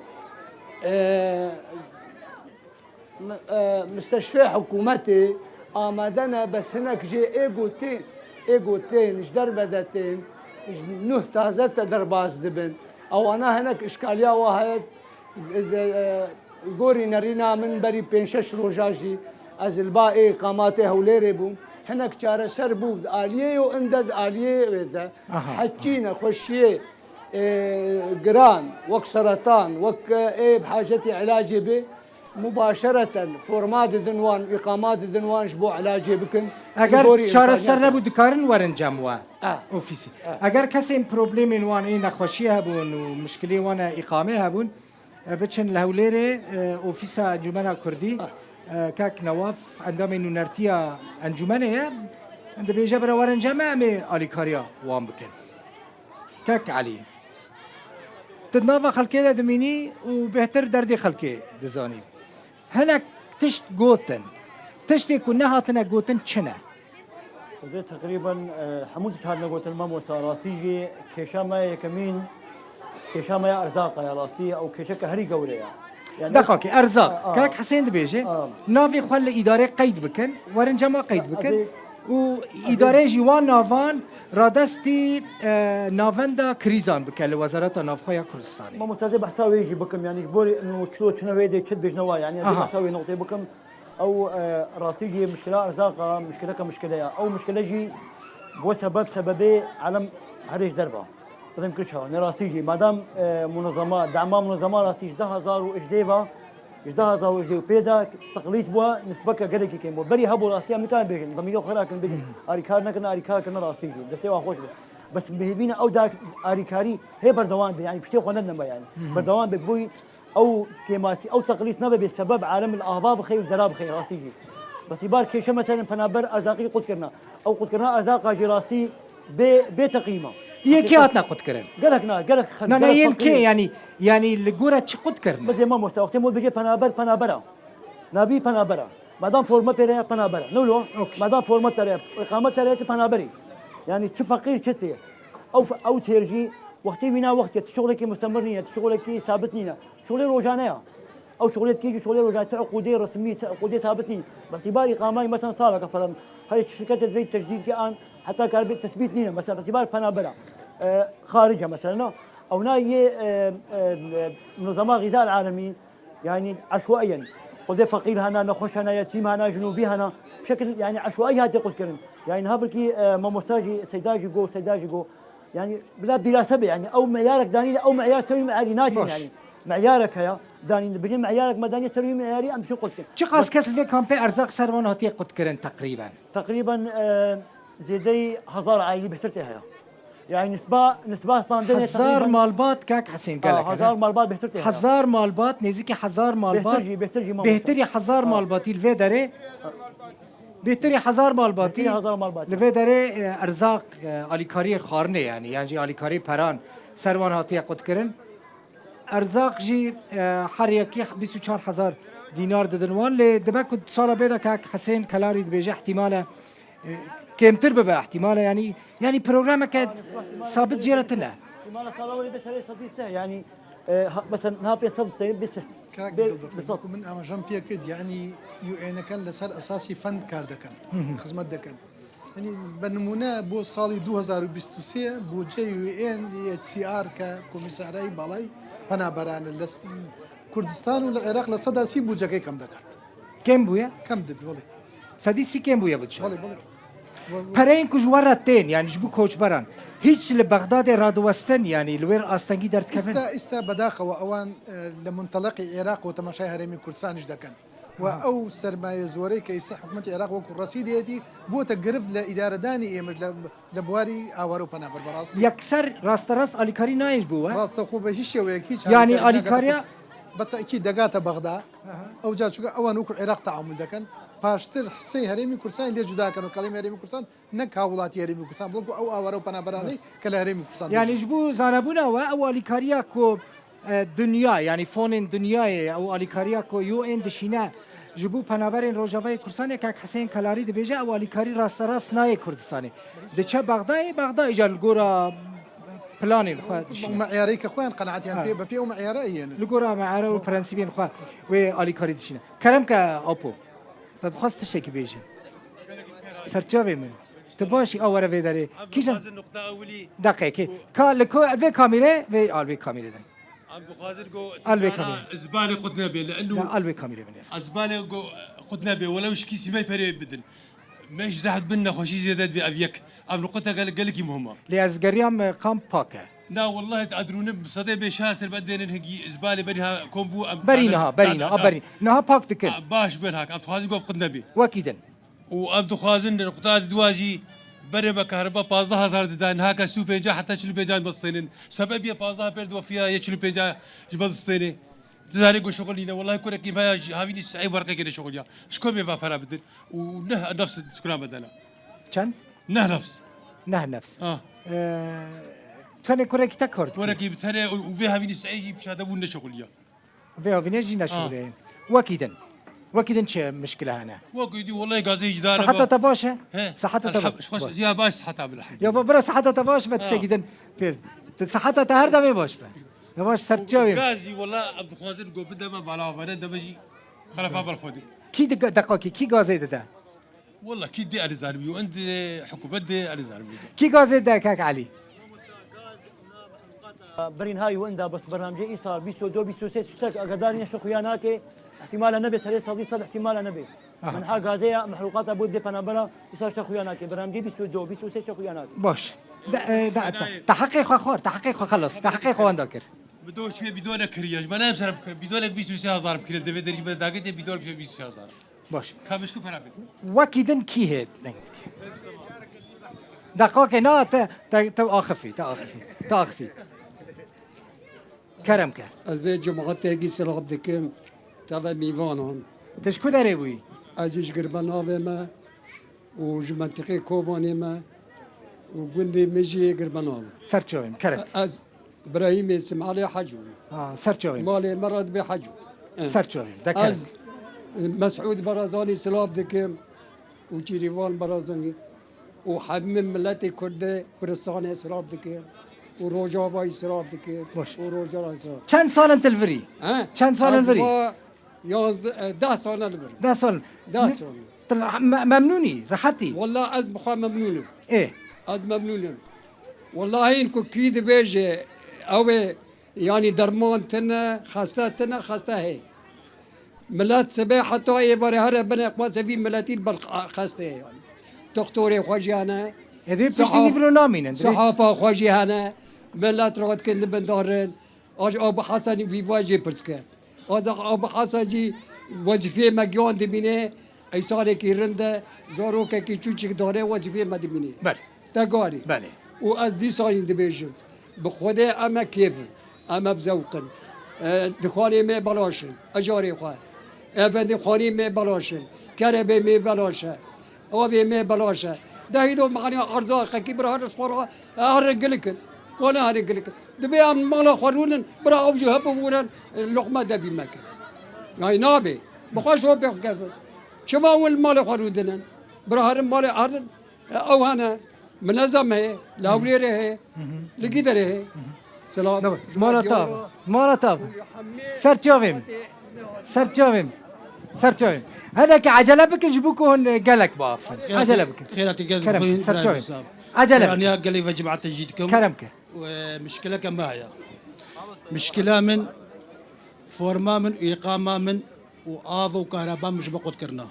e, m-, e, misteşfê hikûmetê amade ne, bes hinek jê ê gotên, ê gotên ji derve de tên, ji nuh taze te derbas dibin. Ewana hinek îşkaliya wa heye, e, gorî nerîna min berî pênc şeş roja jî ez li ba ê îqamatê Hewlêrê bûm. Hinek çareser bû di aliyê yo, inde di aliyê wê de. Aha. Heçî nexweşiyê, e, giran, wek seretan, wek, e, ê bi hacetê ilacê bê, mubaşereten forma didin wan, îqama didin wan ji bo ilacê bikin. Eger gorî çareser îmkaniyat nebû, dikarin werin cem we, ah, ofîsî. Ah. Eger kesên problemên wan ê nexweşiyê hebûn û mişkilê wan e îqamê hebûn, e, biçin li Hewlêrê, e, ofîsa Encûmena Kurdî, ah, e, kek Newaf endamê nûnertiya encûmenê ye, dibêje bira werin cem me, em ê alîkariya wan bikin. Kek Elî, tu di nava xelkê de dimînî û bêhtir derdê xelkê dizanî. Hinek tişt gotin. Tiştê ku nehatine gotin çi ne? Xwedê teqrîben, e, hemû tişt hatine gotin, mamosta. Rastî jî kêşa me yekemîn, kêşa me ya erzaqa ya rastî, ew kêşeke herî gewre ye. Yani, daxakê, erzaq. A, a. Kak Hisên dibêje, a, navê xwe li îdarê qeyd bikin, werin cema qeyd bikin. Ez ê Û îdareyê jî wan navan radestî, e, navenda krîzan bike li Wezareta Navxwe ya Kurdistanê. Mamosta, ez ê behsa wê jî bikim, yanî ji bo çilo çine wê dê çi dibêjne wa, yanî ez ê, aha, behsa wê noqtê bikim. Ew, e, rastî jî mişkila erzaqa, mişkileke mişkile ye. Ew mişkile jî bo sebeb, sebebê alem herê ji derve. Dilê min kir çawa? Ne rastî jî. Madem, e, munezema, dema munezema rastî ji du hazar û hejdeh ve, ji du hazar û hejdeh û pê de teqlîs bû, nisbeke gelekî kêm bû. Berî hebû rastî em nikarin bêjin, demîrê xwe rakin bêjin. Hı hı. Arîkar nekirin, arîkar kirine rastî jî. Destê wan xweş be. Bes bi hêvî ne ew da arîkarî hê berdewam be, yanî piştê xwe nedine me yanî. Hı hı. Berdewam be, bûyî ew kêmasî, ew teqlîs nebe bê sebeb alem li ava bixe û dera bixe rastî jî. Bes îbar kêşe meselen penaber erzaqî qut kirine. Ew qutkirina erzaqa jî rastî bê, bê teqîm e. Yê kê hatine qutkirin? Gelek na, gelek xelk, na, na, gelek yên kê, feqîr. Yanî, yanî li gora çi qutkirin? Bizê mamosta, wextê me dibêje penaber, penaber e. Navî penaber e. Madam forma pê re ye, penaber e. Ne wilo? Okey. Madam forma te re ye, îqamet te re ye, tu penaber î. Yanî çi feqîr, çi tê. Ew fe-, ew têr jî wextê wîna wextê, tu şixulekî mustemir nîne, tu şixulekî sabit nîne. Şixulê rojane ya. Ew şixulê dikê jî şixulê rojane, ti uqûdê resmî, ti uqûdê sabit nîn. Bes îbar îqamayî, mesela saleke falan, her şirketê divê tecdîd ke an, heta kar bê tesbît nîne. Mesela bes îbar penaber e. E, xaric e mesela, no? Ew na yê, e, e, e, Munezema Xîza el Alemî, yanî eşwaî in. Xwedê feqîr hene, nexweş hene, yetîm hene, jinûbî hene. Bi şekil, yanî eşwaî hatiye qutkirin. Yanî niha belkî, e, mamosta jî, Seyda jî got, Seyda jî got. Yanî bila dîrase be, yanî ew meyarek danîne, ew meyar ser wî meyarî naçin. Baş. Yanî meyarek heye, danîne, dibêjin meyarek me danîne ser wî meyarî, em diçin qutkirin. Çiqas kes li vê kampê erzaq ser wan hatiye qutkirin teqrîben? Teqrîben, e, zêdeyî hezar aîlî bêhtir tê heye. Yanî nisba, nisba standê ne. Hezar teqrîben malbat, kak Hisên, gelek, hezar malbat bêhtir tê heye. Hezar malbat, nêzîkî hezar malbat. Bêhtir jî, bêhtir jî, mamosta. Bêhtirî hezar malbatî li vê derê. Bêhtirî hezar malbatî. Bêhtirî hezar malbatî. Li vê derê, e, erzaq, e, alîkariyê xwarinê, yanî, yan jî alîkariyê peran ser wan hatiye qutkirin. Erzaq jî, e, her yekî bîst û çar hezar dînar didin wan. Lê dibe ku sala bê de kak Hisên Kelarî dibêje, ihtimal e, e, kêmtir bibe, ihtimal e, yanî, yanî programeke sabit jê re tune. Îhtimala sala werî bê serê sedî seh, yanî, e, ha, mesela niha pê sed seyî bê seh. Kak Bê-, Dilbixwîn, bi sed. Ku min amajam pê kir, yanî U N-eken li ser esasî fend kar dikin, Hı hı. xizmet dikin. Yanî be nimûne bo salî du hezar û bîst û sê budceyê U N H C R ke Komîsarayî Balayî Penaberan li s-, Kurdistan û li Iraq li seda sî budcekê kem diket. Kêm bûye? Kem dibî, belê. Sedî sî kêm bûye budce. Belê, belê. Belê. Pereyên ku ji we re tên, yanî ji bo koçberan, hîç li Bexdadê radiwestin, yanî li wê astengî derdikevin? Îsta, îsta bedaxewa ewan, e, li muntelaqî Iraq û temaşayê Herêmê Kurdistanê jî dikin. Û ew sermayezorê ke îsta hikûmetê Iraq wekû resîdê yetî, bote girift li îdaredanê êmir li, li buwarî aware û penaber berastî. Yekser rasterast alîkarî nayên ji bo we? Rastexwe bi hîç şêweyek, hîç. Yanî alîkariya. Bi tekî degate Bexda. Aha. Ew ca çûke ewan wekû Iraq teamûl dikin. Paştir hisê Herêmî Kurdistanê lê cuda kin û kelîmê Herêmî Kurdistan ne ka welatî Herêmî Kurdistan, belkû ew aware û penaberanê ke li Herêmî Kurdistan dijîn. Yanî ji bo zanebûna we, ew alîkariya ku E, dinya, yanî fonên dinyayê, ew alîkariya ku U N dişîne ji bo penaberên Rojavayê Kurdistanê, kak Hisên Kelarî dibêje, ew alîkarî rasterast nayê Kurdistanê. Diçe Bexdayê, Bexda îcar li gora planên xwe dişîne. Meyarê ke xwe yên qenaetiyan Ha. pê, bi pê û meyare yên. Li gora meyare û prensîbên xwe wê alîkarî dişîne. Kerem ke Apo. Te dixwest tiştekî bêjî. Serçavê min. Tu baş î, a were vê derê. Kîjan? Dixwazin nuqta ewilî. Deqekê. Ka li ku vê kamîre, vê al vê kamîre de. Em dixwazin go Al vê tijara kamîre. Zbalê qut nebe, li enu Ya al vê kamîre min. Zbalê go qut nebe, welew şikî sîmey perê bidin. Me ji zehf bin nexweşî zêde dibe ev yek. Ev nuqute gel-, gelekî muhim e. Lê ez geriyam, e, kamp pak e. Na, wellahî, ez rûnim sedê bê şar ser bendênin hingî zbalê berî ha kom bû, em Berî niha, berî niha, a berî. Niha pak dikin. A, baş bû hak, em dixwazin gov qut nebî. Wekî din. Û em dixwazin nuqta dua jî berê me kahriba pazdeh hezar dida, niha ke sî û pênc heta çil û pênc bistênin. Sebebê pazdeh pêr diwefiya yê çil û pênc ji me distênê. Dizanî ku şixul nîne. Wellahî kurekî me ya ji havînî sey werqekê de şixul ya. Ji komê ve pera bidin. Û neh nefs dikuna me dana. Çend? Neh nefs. Neh nefs. Ha. Ee, tenê kurekî te kar dikî. Kurekî bi tenê û, û vê havînî sey jî pişade bû neşixul ya. Vê havînê jî neşixul Ha. e. Wekî din. Wekî din çi mişkile hene? Wekî din wellahî gazê îdare Seheta ba. te baş e? He. Seheta te Elham-, baş. Ji xwe ya baş seheta bilham. Ya ba bira seheta te baş be Ha. tiştekî din. Pê. Te seheta te her demê baş be. Ya baş serçavê. Gazî wela em dixwazin go bide me vala vere deme jî xelefa ber xwedî. Kî di deqakî, kî gazê dide? Wela kî dê ez ê zanim yo, em dê hikûmet dê ez ê zanim yo. Kî gazê de kek Elî? Berîn hay winda bes bernamcê îsal bîst û du bîst û sê tiştek agadarî neşo xuya nake. Îhtimala nebe serê sazî sed îhtimala nebe. Aha. Min ha gazê ya mehlûqata bo dê penabera îsal şte xuya nake. Bernamcê bîst û du bîst û sê şte xuya nake. Baş. De, e, de, te, te heqê xwe xwar, te heqê xwe xelas, te heqê xwe wenda kir. Bi do çûye bîdone kiriye. Ji me ne em serf kir. Bîdonek bîst û sê hezar kiriye. Divê derî me dagê te bîdon bîst û sê hezar. Baş. Ka mişku pera bidin. Wekî din kî hê? Deqakê na te, te, te axifî, te axifî, te axifî. Kerem ke. Ez vê cemaetê gî silav dikim, te ve mîvanan. Te ji ku derê bûyî? Ez ji Girbenavê me û ji mentiqê Kobanê me û gundê me jî Girbenav e. Ser çavê min, kerem. Ez Birahîmê Simalê Hecû. Ha, ser çavê min. Malê me re dibê Hecû. Eh. Ser çavê min, de kerem. Ez, e, Mesûd Barazanî silav dikim û Çîrîvan Barazanî û hemî miletê Kurdê Kurdistanê silav dikim û Rojavayî silav dikim Baş. û Rojava silav. Çend sal in tu li vir î? He? Çend sal in Ez vir î? va yazdeh, e, deh sal li vir im. Deh sal. Deh Ne- sal. Tu rah-, me-, memnûn î, rehet î? Wela ez bi xwe memnûn im. Ê. Ez memnûn im. Wela hîn ku kî dibêje ew ê, yanî derman tune, xeste tune, xeste heye. Milet sibê heta êvarê here binê xwe sevî miletî li ber xeste ye yanî. Doktorê xwe jî hene. Ê dê piştî Sihaf-, vî vilo namînin, dibê Sihafa xwe jî hene. Milet radikin dibin darin. Aj Abu Hesenî vî va jê pirs ke. Aj Abu Hesen jî wezîfeyê me giyan dimîne, eysanekî rind e, zarokekî çûçik dane wezîfeyê me dimîne. Ber. Te garî. Belê. Û ez dîsa jî dibêjim, bi Xwedê em e kêf in, em e bi zewq in. E, dixanê me belaş in, ejarê xwe. Efendî xanî me belaş in, kerebê me belaş e. Avê me belaş e. Dehî do mexaniya erzaqekî bira her ji xwe re, her gilik in. Kone her gilik in. Dibê em mala xwe rûnin, bira ew jî hep bûrin, loqma devî me kin. Ay nabê. Bi xwe şo pê xwe kevin. Çima win malê xwe rûdinin? Bira herin malê herin. Ew hene. Minezem heye. Li Hewlêrê heye. Li Giderê heye. Silav. Mala tav. Mala tav. Ser çavê min. Ser çavê min. Ser çavê min. Hinekî ecele bikin ji bo ku hûn gelek biaxifin. Ecele bikin. Xêratî gel Kerem, bixwîn, ser çavê min. Ecele bikin. Piraniya gelê ve cemaetê jî dikim. Kerem ke. Û, e, mişkileke me heye. Mişkila min, forma min û îqama min û av û kahreba min ji bo qut kirina.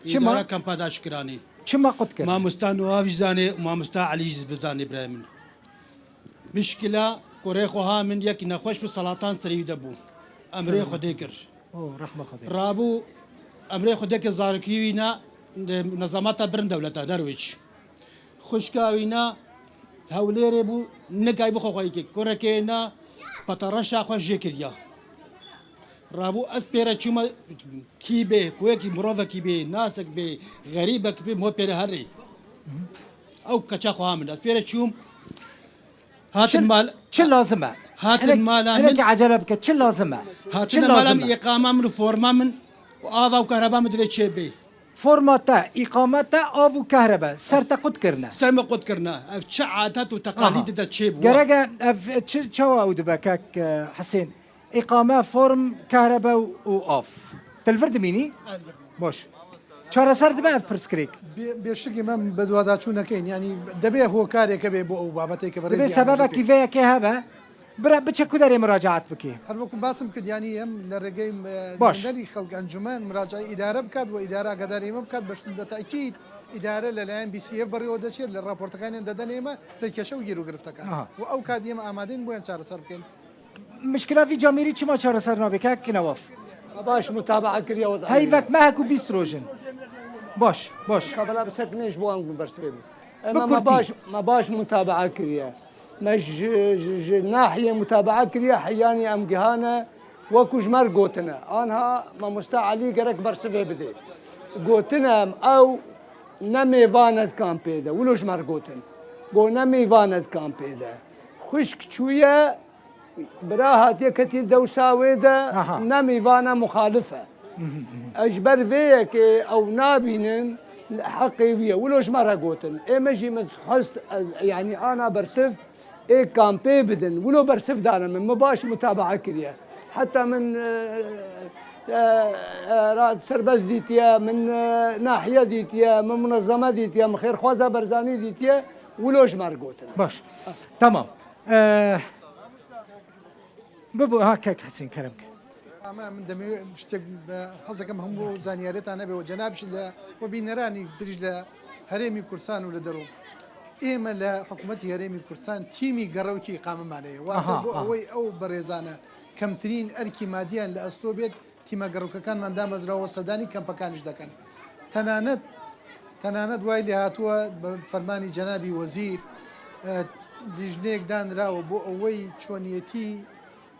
Çima? Îdara kampa daşkiranî. Çima qut kirina? Mamosta Nuha vî zanê û mamosta Elî jî bizanê birayê min. Mişkila kurê xwe ha min yekî nexweş bi salatan serî de bû. Emrê Xwedê kir. Oh, rehma Xwedê. Rabû emrê Xwedê kir zarokî wî ne, ne, nezamata birin dewleta Nerwêç. Xwişka wî ne Hewlêrê bû, nikay bixwe xwe yekê. Kurekê ne petereşa xwe jê kiriya. Rabû ez pê re çûme kî bê, ku yekî mirovekî bê, nasek bê, xerîbek bê, mo pê re herê. Ew keça xwe ha min. Ez pê re çûm, hatin mal. Çi lazim e? Hatin mala min. Hinekî ecele bike. Çi lazim e? Çi lazim e? Hatine mala min, îqama min û forma min û ava û kehreba min divê çêbê. Forma te, îqama te, av û kehrebe. Ser te qut kirine. Ser me qut kirine. Ev çi adet û teqalîd de çêbû? Gerek e ev çi, çawa ew dibe kek, e, Hisên? Îqame, form, kehrebe û, û av. Te li vir dimînî? Baş. Çareser dibe ev pirsgirêk? Bê-, bêşikê me bi duadaçûn nekeyin. Yanî debê hokareke bê bo ew babetê ke bi rêzî sebebekî vê yekê hebe. Bire biçe ku derê muracaat bikî. Her wekî basim kir, yanî em li rêgey, e, Baş. nûnerî xelk encûmen muracaat îdare bikat û îdare agadarê me bikat, bi tekîd îdare li layen B C F berê we deçêt, li raportekanên dedenê me, li keşe û girûgiriftekan. Aha. Û ew kadî em amadên bo yan çareser bikin. Mişkila vî camêrî çima çareser nabe, kek Newaf? Me baş mutabaa kiriye wezayê. Heyvek mehek û bîst roj in. Baş, baş. Kabela bi ser nêj bo an bersivê bû. Bi kurtî. Me baş, me baş mutabaa kiriye. Me ji, ji, ji nahiyê mutabaa kiriye, heyanî em gihane, wekû ji me re gotine. Anha mamoste Elî gerek bersivê bidê. Gotine em ew ne mêvan e di kampê de. Wilo ji me re gotin. Go ne mêvan e di kampê de. Xwişk çûye, Bira hatiye ketiye dewsa wê de, Aha. ne mîvana muxalif e. Ez ji ber vê yekê ew nabînin, heqê wî ye. Wilo ji me re gotin. Ê me jî min xwest, e, yanî ana bersiv ê kampê bidin. Wilo bersiv dane min. Min baş mutabaa kiriye. Heta min, e, e, e, ra-, serbest dîtiye, min, e, nahiye dîtiye, min munezeme dîtiye, min Xêrxwaza Berzanî dîtiye. Wilo ji me re gotin. Baş. Tamam. E, Bibo, ha, kek Hesên, kerem ke. Ama min demê tiştek, e, hez dikim hemû zaniyarêtan nebe û cenab jî li we bîneranî dirîj li Herêmî Kurdistan û li derû. Ê me li hikûmetî Herêmî Kurdistan tîmî gerewkî îqameman heye. Wate Aha, bo aha. ewey ew berêzane kemtirîn erkî madiyan li esto bêt, Tîma gerokkekanman damezrawe sedanî kempekaniş dekin. Tenanet, tenanet way lê hatuwe bi fermanî cenabî wezîr, e, lijneyek danirawe bo ewey çoniyetî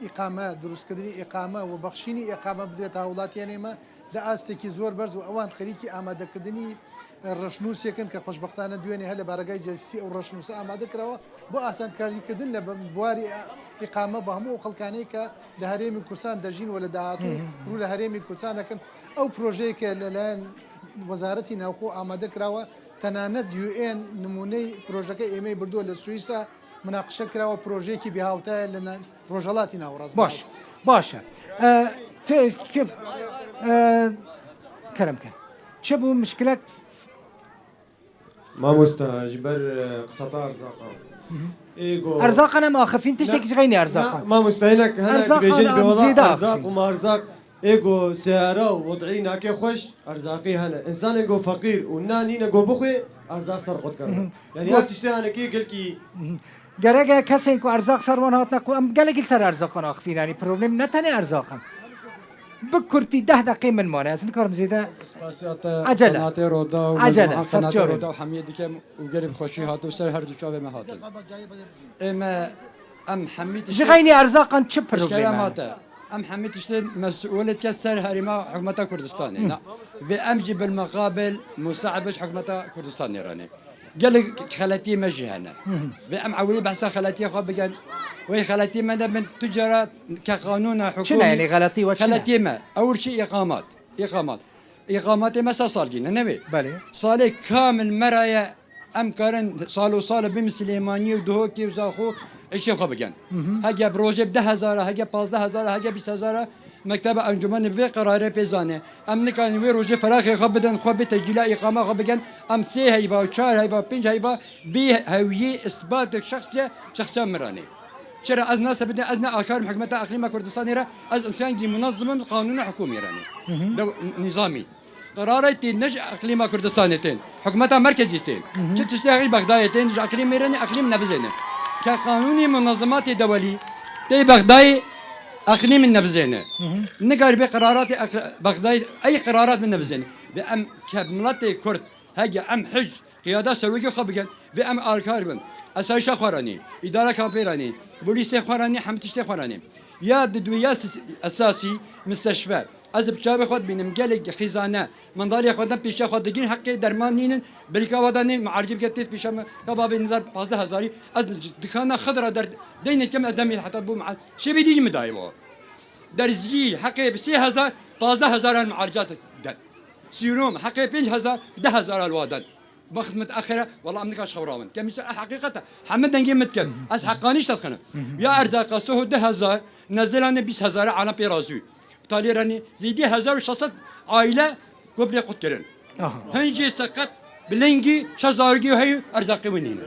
îqame, dirustkirinî îqame û bexşînî îqame bidrêt hawlatiyên me li astekî zor berz û ewan xerîkî amadekirinî, e, reşnûsêk in ke xweşbextane duyênê hele baregayê celsî ew reşnûse amade kirawe. Bo asankarîkirin li buwarî îqame bi hemû ew xelkanê ke li Herêmî Kurdistan de jîn û li dahatû Hı hı. rû li Herêmî Kurdistan dikin. Ew projeyeke li layen Wezaretî Navxwe amade kirawe, tenanet U N nimûneyê projeke êmeyê birdo li Swîsra minaqişe kirawe, projeyekî bêhawta ye li ne-, Rojhelatî Navrast. Baş, baş e. E, tu, ki, e, kerem ke. Çi bû mişkilek Mamosta, ji ber, e, qiseta erzaqan. Hı hı. Ê go Erzaqan em axifîn, tiştek Ne, ji xeynî erzaqan. ne, mamosta, hinek, hinek Erzaqan dibêjin, em bê wala cêda erzaq axifîn. û marzaq. Ê go seyara û wed'î nake xweş, erzaqî hene. Însanên go feqîr û nan nîne go bixwe, erzaq ser qut kere. Hı hı. Yani Go- ev tiştê hanekê gelkî Hı hı. Gerek e kesên ku erzaq ser wan hatine ku em gelekî li ser erzaqan axifîn, yani problem ne tenê erzaqan. Bi kurtî deh deqê min mane, ez nikarim zêde Spasiya te Acele. qenatê Roda û Acele, mecmuha ser qenatê çavê. Roda û hemiyê dikem û gelê bi xweşî hato ser her du çavê me hatin. Ê me em hemî Ji tiştê xeynî erzaqan çi Eşkere problem e? mate. Em hemî tiştê mesûliyet ke ser herêma hikûmeta Kurdistanê. Hı. Na, vê em jî bilmeqabil musaibê ji hikûmeta Kurdistanê re ne. Gelek xeletiyê me jî hene. Hı hı. Vê em ewilî behsa xeletiyê xwe bikin. Wê xeletiyê me de bin tu cara ke qanûna Çi ne hikûmî yani xeletî we çi ne? Xeletiyê me. Ewir çi îqamat. Îqamat. Îqamatê me sed salgî ne, ne wê? Belê. Salê kamil me ra ye em karin sal û sal bim Silêmaniyê û Duhokê û Zaxo îşê xwe bikin. Hı hı. Hege bi rojê bi deh hezar a, hege pazdeh hezar a, hege bîst hezar a, Mekteba Encûmenê bi vê qerarê pê zane. Em nikarin wê rojê feraxê xwe bidin, xwe bê tecîla îqama xwe bikin. Em sê heyva, çar heyva, pênc heyva bê hewiyê îsbatek şexsiye, şexsiya min re nê. Çira ez nase bidin, ez ne akarim hikûmeta Eqlîma Kurdistanê re, ez însangî munezim im, qanûna hikûmê re nê. Hı hı. Dew-, nîzamî. Qerarê tê ne ji Eqlîma Kurdistanê tên, hikûmeta merkezî tên. Hı hı. Çi tiştê herî Bexdayê tên, ji Eqlîmê re ne, Eqlîm Nevizê ne. Ke qanûnê munazimatê dewelî tê Bexdayê, Eqlîmê Nevizê ne. Hı hı. Nikarî bê qeraratê Eq-, Bexdayê, ey qerarat bi Nevizê ne. Ve em ke miletê Kurd, hege em hij Qiyada serokê xwe bikin, vê em alkar bin. Esayişa xwe ranî, îdara kampê ranî, polîsê xwe ranî, hemî tiştê xwe ranî. Ya di duya sis-, esasî, misteşfer. Ez bi çavê xwe dibînim, gelek xîzane, mendalê xwe dem pêşiya xwe digîn, heqê derman nînin, berîka we de nê, miarcî bike têt pêşa me, ka bavê nizar pazdeh hezarî, ez di, dikana xwe de ra der, deynê kem ez demê heta bû miar-, şevê dî jî min dayê bo. Derzî, heqê bi sê hezar, pazdeh hezar an miarca te den. Sîrom, heqê pênc hezar, deh hezar an wa den. Bextmet axire, wela em nika ji xew rawin. Kemî ser, e, heqîqet e. Hemî dengê min dikin. Ez heqanî ji te dixinim. Ya erzaqa soho du hezar, nezelanê bîst hezar e, alem pê razû. Talê ranî zêdî hezar û şeş sed aîle komple qut kirin. Aha. Hincê seqet, bilingî, şeş zarokî heyî erzaqê wî nîne.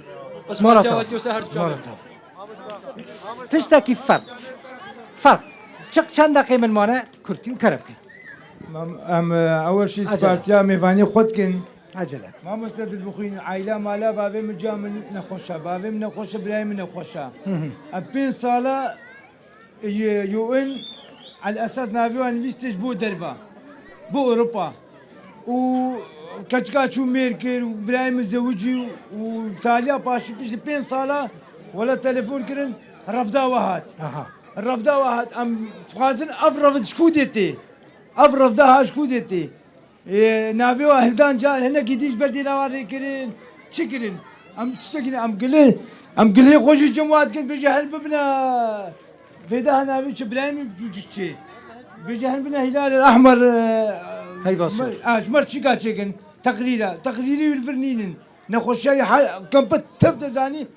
Ez Mara masiya ta. Watiyo ser her du çavê. Mara ta. Tiştekî ferq. Ferq. Çiq çend deqê min mane, kurtî û kerem ke. Em, em, e, ew jî Acele. Sparsiya mêvanî xwe dikin. Acele. Mamoste dilbixwîn, aîla mala bavê min, ca min nexweş e, bavê min nexweş e, birayê min nexweş e. Hı hı. Em pênc sala, e, U N, el esas navê wan nivîstî ji bo derva, bo Ewropa. Û keçika çû mêr kir û birayê min zewicî û taliya paşî piştî pênc sala wela telefon kirin, revda we hat. Aha. Revda we hat. Em dixwazin ev revd ji ku dê tê? Ev revda ha ji ku dê tê? Ê, navê wa hildan car hinekî dî ji ber dêla wa rê kirin. Çi kirin? Em tiştekî ne, em gilê, em gilê xwe jî cem wa dikin, bêje hel bibine. Vêde ha navê çi birayê min cûcik çê. Bêje hel bibine Hilal el Ahmer, e, Heyva ji mer, sor. Ha, ji mer çîka çêkin. Teqrîra. Teqrîrî wî li vir nînin. Nexweşiya wî ha, kempet tev de zanî,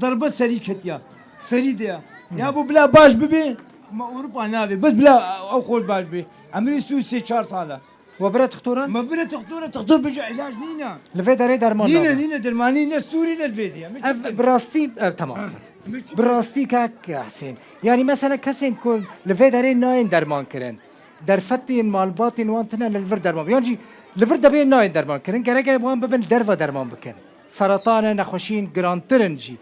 derbe serî ketiya. Serî de ya. Ya bu bila baş bibe, ma Ewropa navê. Bes bila ew xwe baş bibe. Emirî sû sê çar sala. We bire tixtoran? Me bire tixtora, tixtor bêje îlac nîne. Li vê derê derman Nîne, nabin. Nîne dermanî, ne sûrî ne li vê diye. Min çi Ev bikin? Bi rastî, ev, tamam. Ha, min çi Bi rastî kek Hesên. Yanî mesela kesên ku li vê derê nayên derman kirin, derfetên malbatên wan tine li vir derman. Yan jî li vir debê nayên derman kirin. Gerek e wan bibin derva derman bikin. Seratan e, nexweşiyên girantir in jî.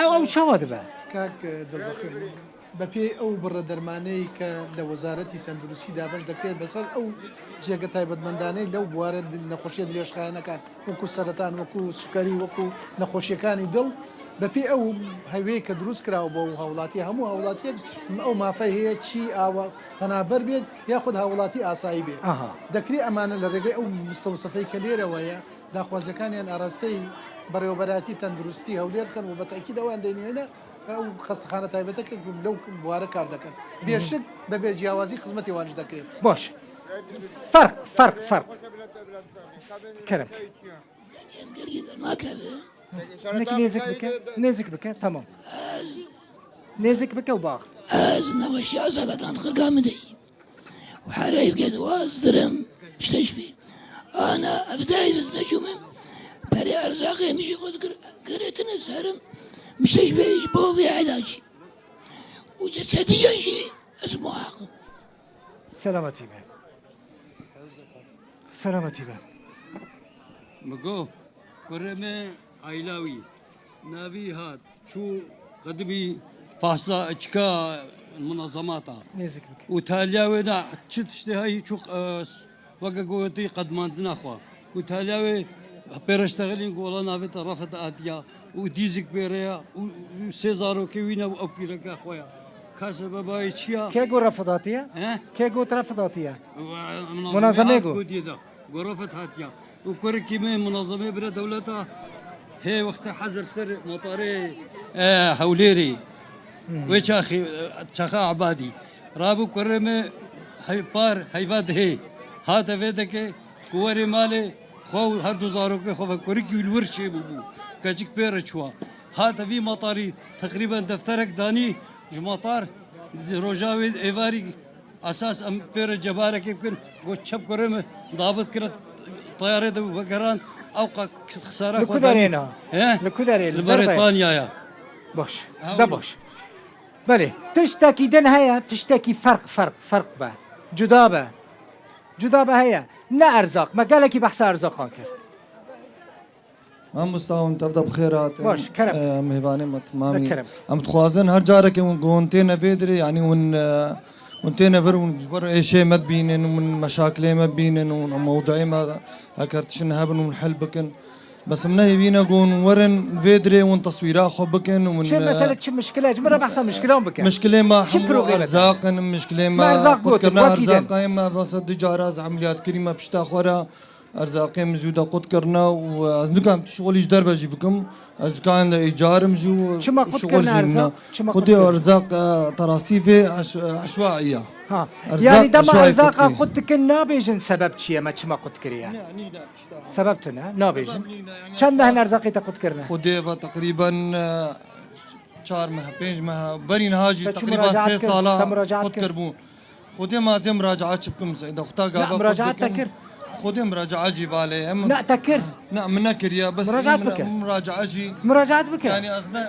Ew, ew çawa dibe? Kak, e, Dilbixwîn. بەپێی ئەو بڕە دەرمانەی کە لە وەزارەتی تەندروستی دابەش دەکرێت بەسەر ئەو جێگە تایبەتمەندانەی لەو بوارە دل-، نەخۆشیە درێژخایەنەکان، وەکو سەرەتان، وەکو سوکەری، وەکو نەخۆشیەکانی دڵ، بەپێی ئەو هەوێی کە دروست کراوە بۆ هاوڵاتی، هەموو هاوڵاتیەک ئەو مافەی هەیە چی ئاوە پەنابەر بێت یاخود هاوڵاتی ئاسایی بێت. ئاها. دەکرێت ئەمانە لە ڕێگەی ئەو مستەوسەفەی کە لێرەوەیە داخوازیەکانیان ئاراستەی بەڕێوەبەرایەتی تەندروستی هەولێر بکەن و بە تەئکید ئەوان دەینێنە ئەو خەستەخانە تایبەتە کە لەو بوارە کار دەکەن. بێشک بەبێ جیاوازی خزمەتی وانش دەکرێت. باش. فەرق، فەرق، فەرق. کەرم. Em gergî derma keve. Nek nêzik bike, nêzik bike, tamam. Nêzik bike û bax. Ez neweşiya zeletan xirga min dey. û hereyb ged waz dirim, mişteş bî. Ana, ev dey biz neçûmin. Perê erzaqê min jî xwe dikir, girêtine serim. Mişteş bê ji bo vê elacî. Û cesediya jî ez muaqim. Selametî be. Selametî be. Min got, kurê me Eyla wî. Navî hat, çû qedimî fahsa çika munazemata. Nêzik bike. Û taliya wê na çi tiştê heyî çû, e, weke gotî qedmandina xwe. Û taliya wê pêreştexilîn ku wela navê te Refet hatiya û dîzik pêre ya û, û sê zarokê wî ne û ew pîreka xwe ya. Ka sebebayê çi ya? Kê got Refet hatiye? He? Kê got Refet hatiye? Munazemê got. Got yê da. Got Refet hatiya. Û kurikî me munazemê bire dewleta hê wextê hezir ser motarê, e, Hewlêrê. Hmm. Wê çaxê, e, çaxa Ebadî. Rabû kurê me hey-, par heyva dihê. Hate vê deke ku werê malê xwe û her du zarokê xwe ve kurikî wî li wir çêbûbû. Keçik pê re çûwa. Hate vî matarî teqrîben defterek danî ji matar di roja wê êvarî esas em pê re cebarekê bikin. Got çep kurê me dabit kire tayarê de vegeran ew qa xisara Li xwe ku danî. Derê na? He? Li ku derê? Li Li derve? Berêtanyaya. Baş. Ha, De û- baş. Belê. Tiştekî din heye, tiştekî ferq, ferq, ferq be. Cuda be. Cuda be heye. Ne erzaq. Me gelekî behsa erzaqan kir. Mamosta hûn tev de bi xêr hatin. Baş, kerem. Em hêvanê me timamî. De kerem. Em dixwazin her carekê hûn ku hûn têne vê dirê, yanî hûn, e, hûn têne vir hûn ji ber êşê me dibînin, hûn meşakilê me bibînin, hûn mewduê me heker tiştin hebin hûn hel bikin. Bes min nehêvîne ku hûn werin vê dirê hûn teswîra xwe bikin û min, Çi e, mesele, çi mişkile? Ji min re behsa mişkilan bike. Mişkilê me Çi hemû probleme te? Erzaq in, mişkilê me Me erzaq gotin, qutkirina wekî din. Erzaqê me, vasa du cara ez emeliyat kirî me pişta xwe re erzaqê min zû de qut kirine û ez nikarim tu şixulî ji derve jî bikim. Ez dikarim de îcarim jî û Çima qut şixul kirine jî erzaq? nîne. Çima qut Xwedê kirine? Erzaq, e, terastî vê eş-, eşwaî ya. Ha. Erzaq Yani dema eşwaî erzaqa qut kir. Qut dikin nabêjin sebeb çi ye me çima qut kiriye? Ne, nîne. Sebeb tune, nabêjin. Sebeb nîne, yani Çend meh erzaqê te qut kirine? Xwedê ve teqrîben, e, çar meh, pênc meh, berî niha jî Te çi teqrîben muracaat sê kir? Sala Te muracaat qut kir? Kirbûn. Xwedê ma ez ê muracaat çi bikim, Seyda? Xweta Na, gava muracaat qut te dikim. Kir? Xwedê muracaat jî valê. Em Na, te kir? Na, min nekiriye, bes Muracaat min bike. Muracaat jî Muracaat bike. Yani ez ne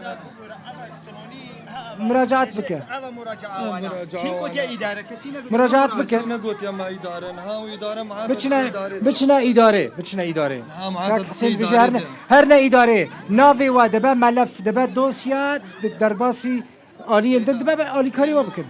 Muracaat bike. Ava muracaat wana. Muracaat Kim wana. Gotiye idare? Kesî ne Muracaat bike. Kesî ne gotiye ma idare. Niha o idare ma Biçine, idare. Biçine idare. Biçine idare. Niha ma Kak Hüseyin idare bije her ne, de. Her ne idare. Navê we dibe melef, dibe dosya, di derbasî aliyên din dibe, be alîkarî we bikin.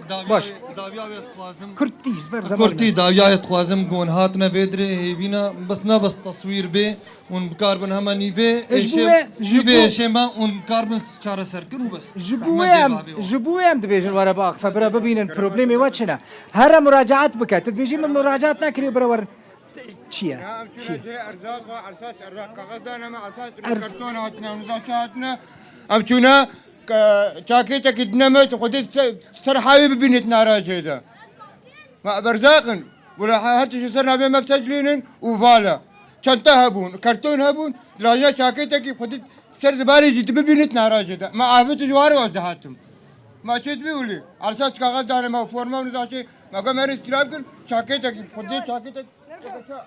Dawiya, Baş. Dawiya wê dixwazim. Kurtî, ji ber zemanê. Kurtî, dawiya wê dixwazim, gon hatine vê dirê hêvîna, bes ne bes teswîr bê. Hûn bikarbin hema nîvê Ji bo êşê, wê, ji nîvê bo êşê me hûn bikarbin çareser kin û bes. Ji bo Rehmet wê em, bê bavê wan. Ji bo wê em dibêjin were biaxife, bira bibînin problemê we çi ne. Here muracaat bike. Tu dibêjî min muracaat nekiriye, bira werin. Çi ye? Ya, em Çi ye? Çûne cihê erzaq, erzaq, erzaq, kaxez dane me, erzaq, Erz- karton hatine, nizakî hatine. Em çûne, e, çakêtekî dine me, xwedê ser, ser hawî bibînit nara cihê de. Ma berzaqin. Wala her tişt ser navê me biseclînin û vala. Çenta hebûn, karton hebûn, dirajna çakêtekî xwedî ser zibarê jî tu bibînit nara jê de. Ma afet ji war waz dihatim. Ma çê dibî wili. Ersa çi kaxez dane me û forma û niza çê. Ma gwe me rê îstîlab kin, çakêtekî xwedî çakêtek.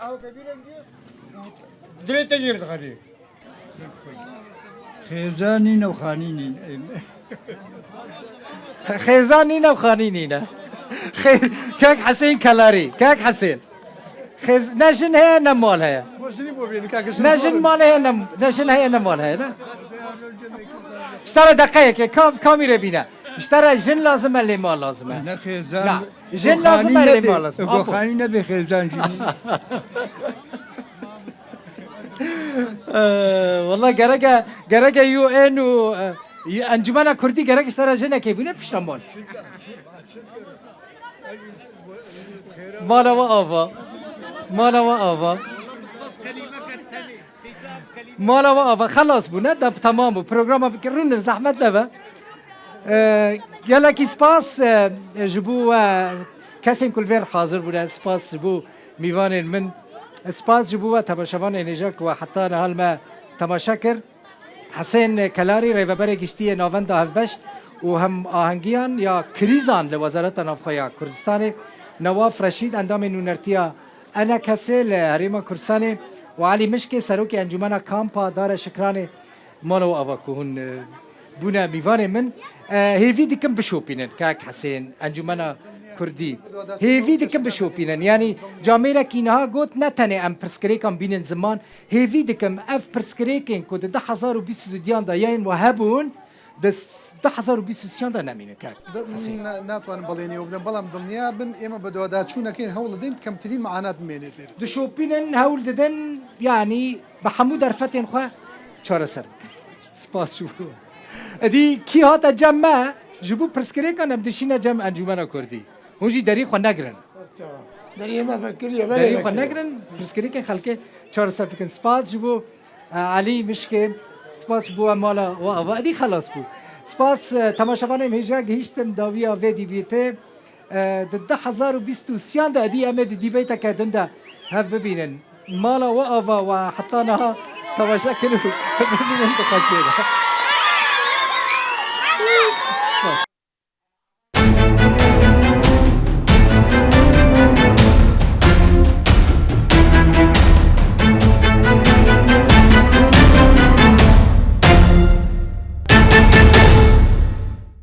Ew kevî rengî. Dirê te jê dixelî. Xêza nîne û xanî nîne. Xêza nîne û xanî nîne. Xê-, Kek Hesên Kelarî. Kek Hesên. Xêz-, ne jin heye, ne mal heye. Ne jin mal heye, ne, ne jin heye, ne mal heye, ne? Ji te re deqeyekê, kam, kamî re bîne. Ji te re jin lazim e, lê mal lazim e. Ne xêzan. Na, jin lazim e, lê mal lazim e. Apo. Xanî nebe xêzan jî. Ee, wala gereke, gereke U N û, e, Encûmena Kurdî gerek ji te re jinekê bûne pişta mal. Mala we ava. Mala we ava. Mala we ava. Xelas bû, ne? Dev temam bû. Programa bikirînin, zehmet nebe. Ee, gelekî spas, e, ji bo, e, kesên ku li vêr hazir bûne. Spas ji bo mîvanên min. Spas ji bo we temaşevanên hêja ku we heta niha li me temaşe kir. Hesên Kelarî, rêveberê giştî yê Navenda Hevbeş û Hemahengiyan ya Krîzan li Wezareta Navxwe ya Kurdistanê, Newaf Reşîd, endamê nûnertiya ENKSê li Herêma Kurdistanê û Elî Mişkê, serokê Encûmena Kampa Dare Şikranê, mala we ava ku hûn, e, bûne mîvanê min. E, hêvî dikim bişopînin, kak Hesên, Encûmena Kurdî. Hêvî dikim bişopînin. Yanî camêrekî niha got, ne tenê em pirsgirêkan bînin ziman, Hêvî dikim ev pirsgirêkên ku di du hezar û bîst û duyan de yên we hebûn, di s-, du hezar û bîst û sêyan de nemînin, kak Hesên. Ne-, natwanim belênê we bidim, belam dilniya bin, ême bi dawdaçûnekê hewl didin, kemtirîn meanat bimênê lêrê. Dişopînin, hewl didin, yanî bi hemû derfetên xwe çareser bikin. Spas ji bo. Edî kî hate cem me, ji bo pirsgirêkan em dişîne cem Encûmena Kurdî. Hûn jî derî xwe negirin. Deriyê me vekiriye, Deriyê xwe negirin, pirsgirêkên xelkê çareser bikin. Spas ji bo, e, Elî Mişkê, spas ji bo we mala we ava. Edî xelas bû. Spas, e, temaşevanên hêja, gihîştim dawiya vê dîvîtê. E, di du hezar û bîst û sêyan de edî em ê di dîveyteke din de hev bibînin. Mala we ava we heta niha temaşe kirin û bibînin di xweşiyê de.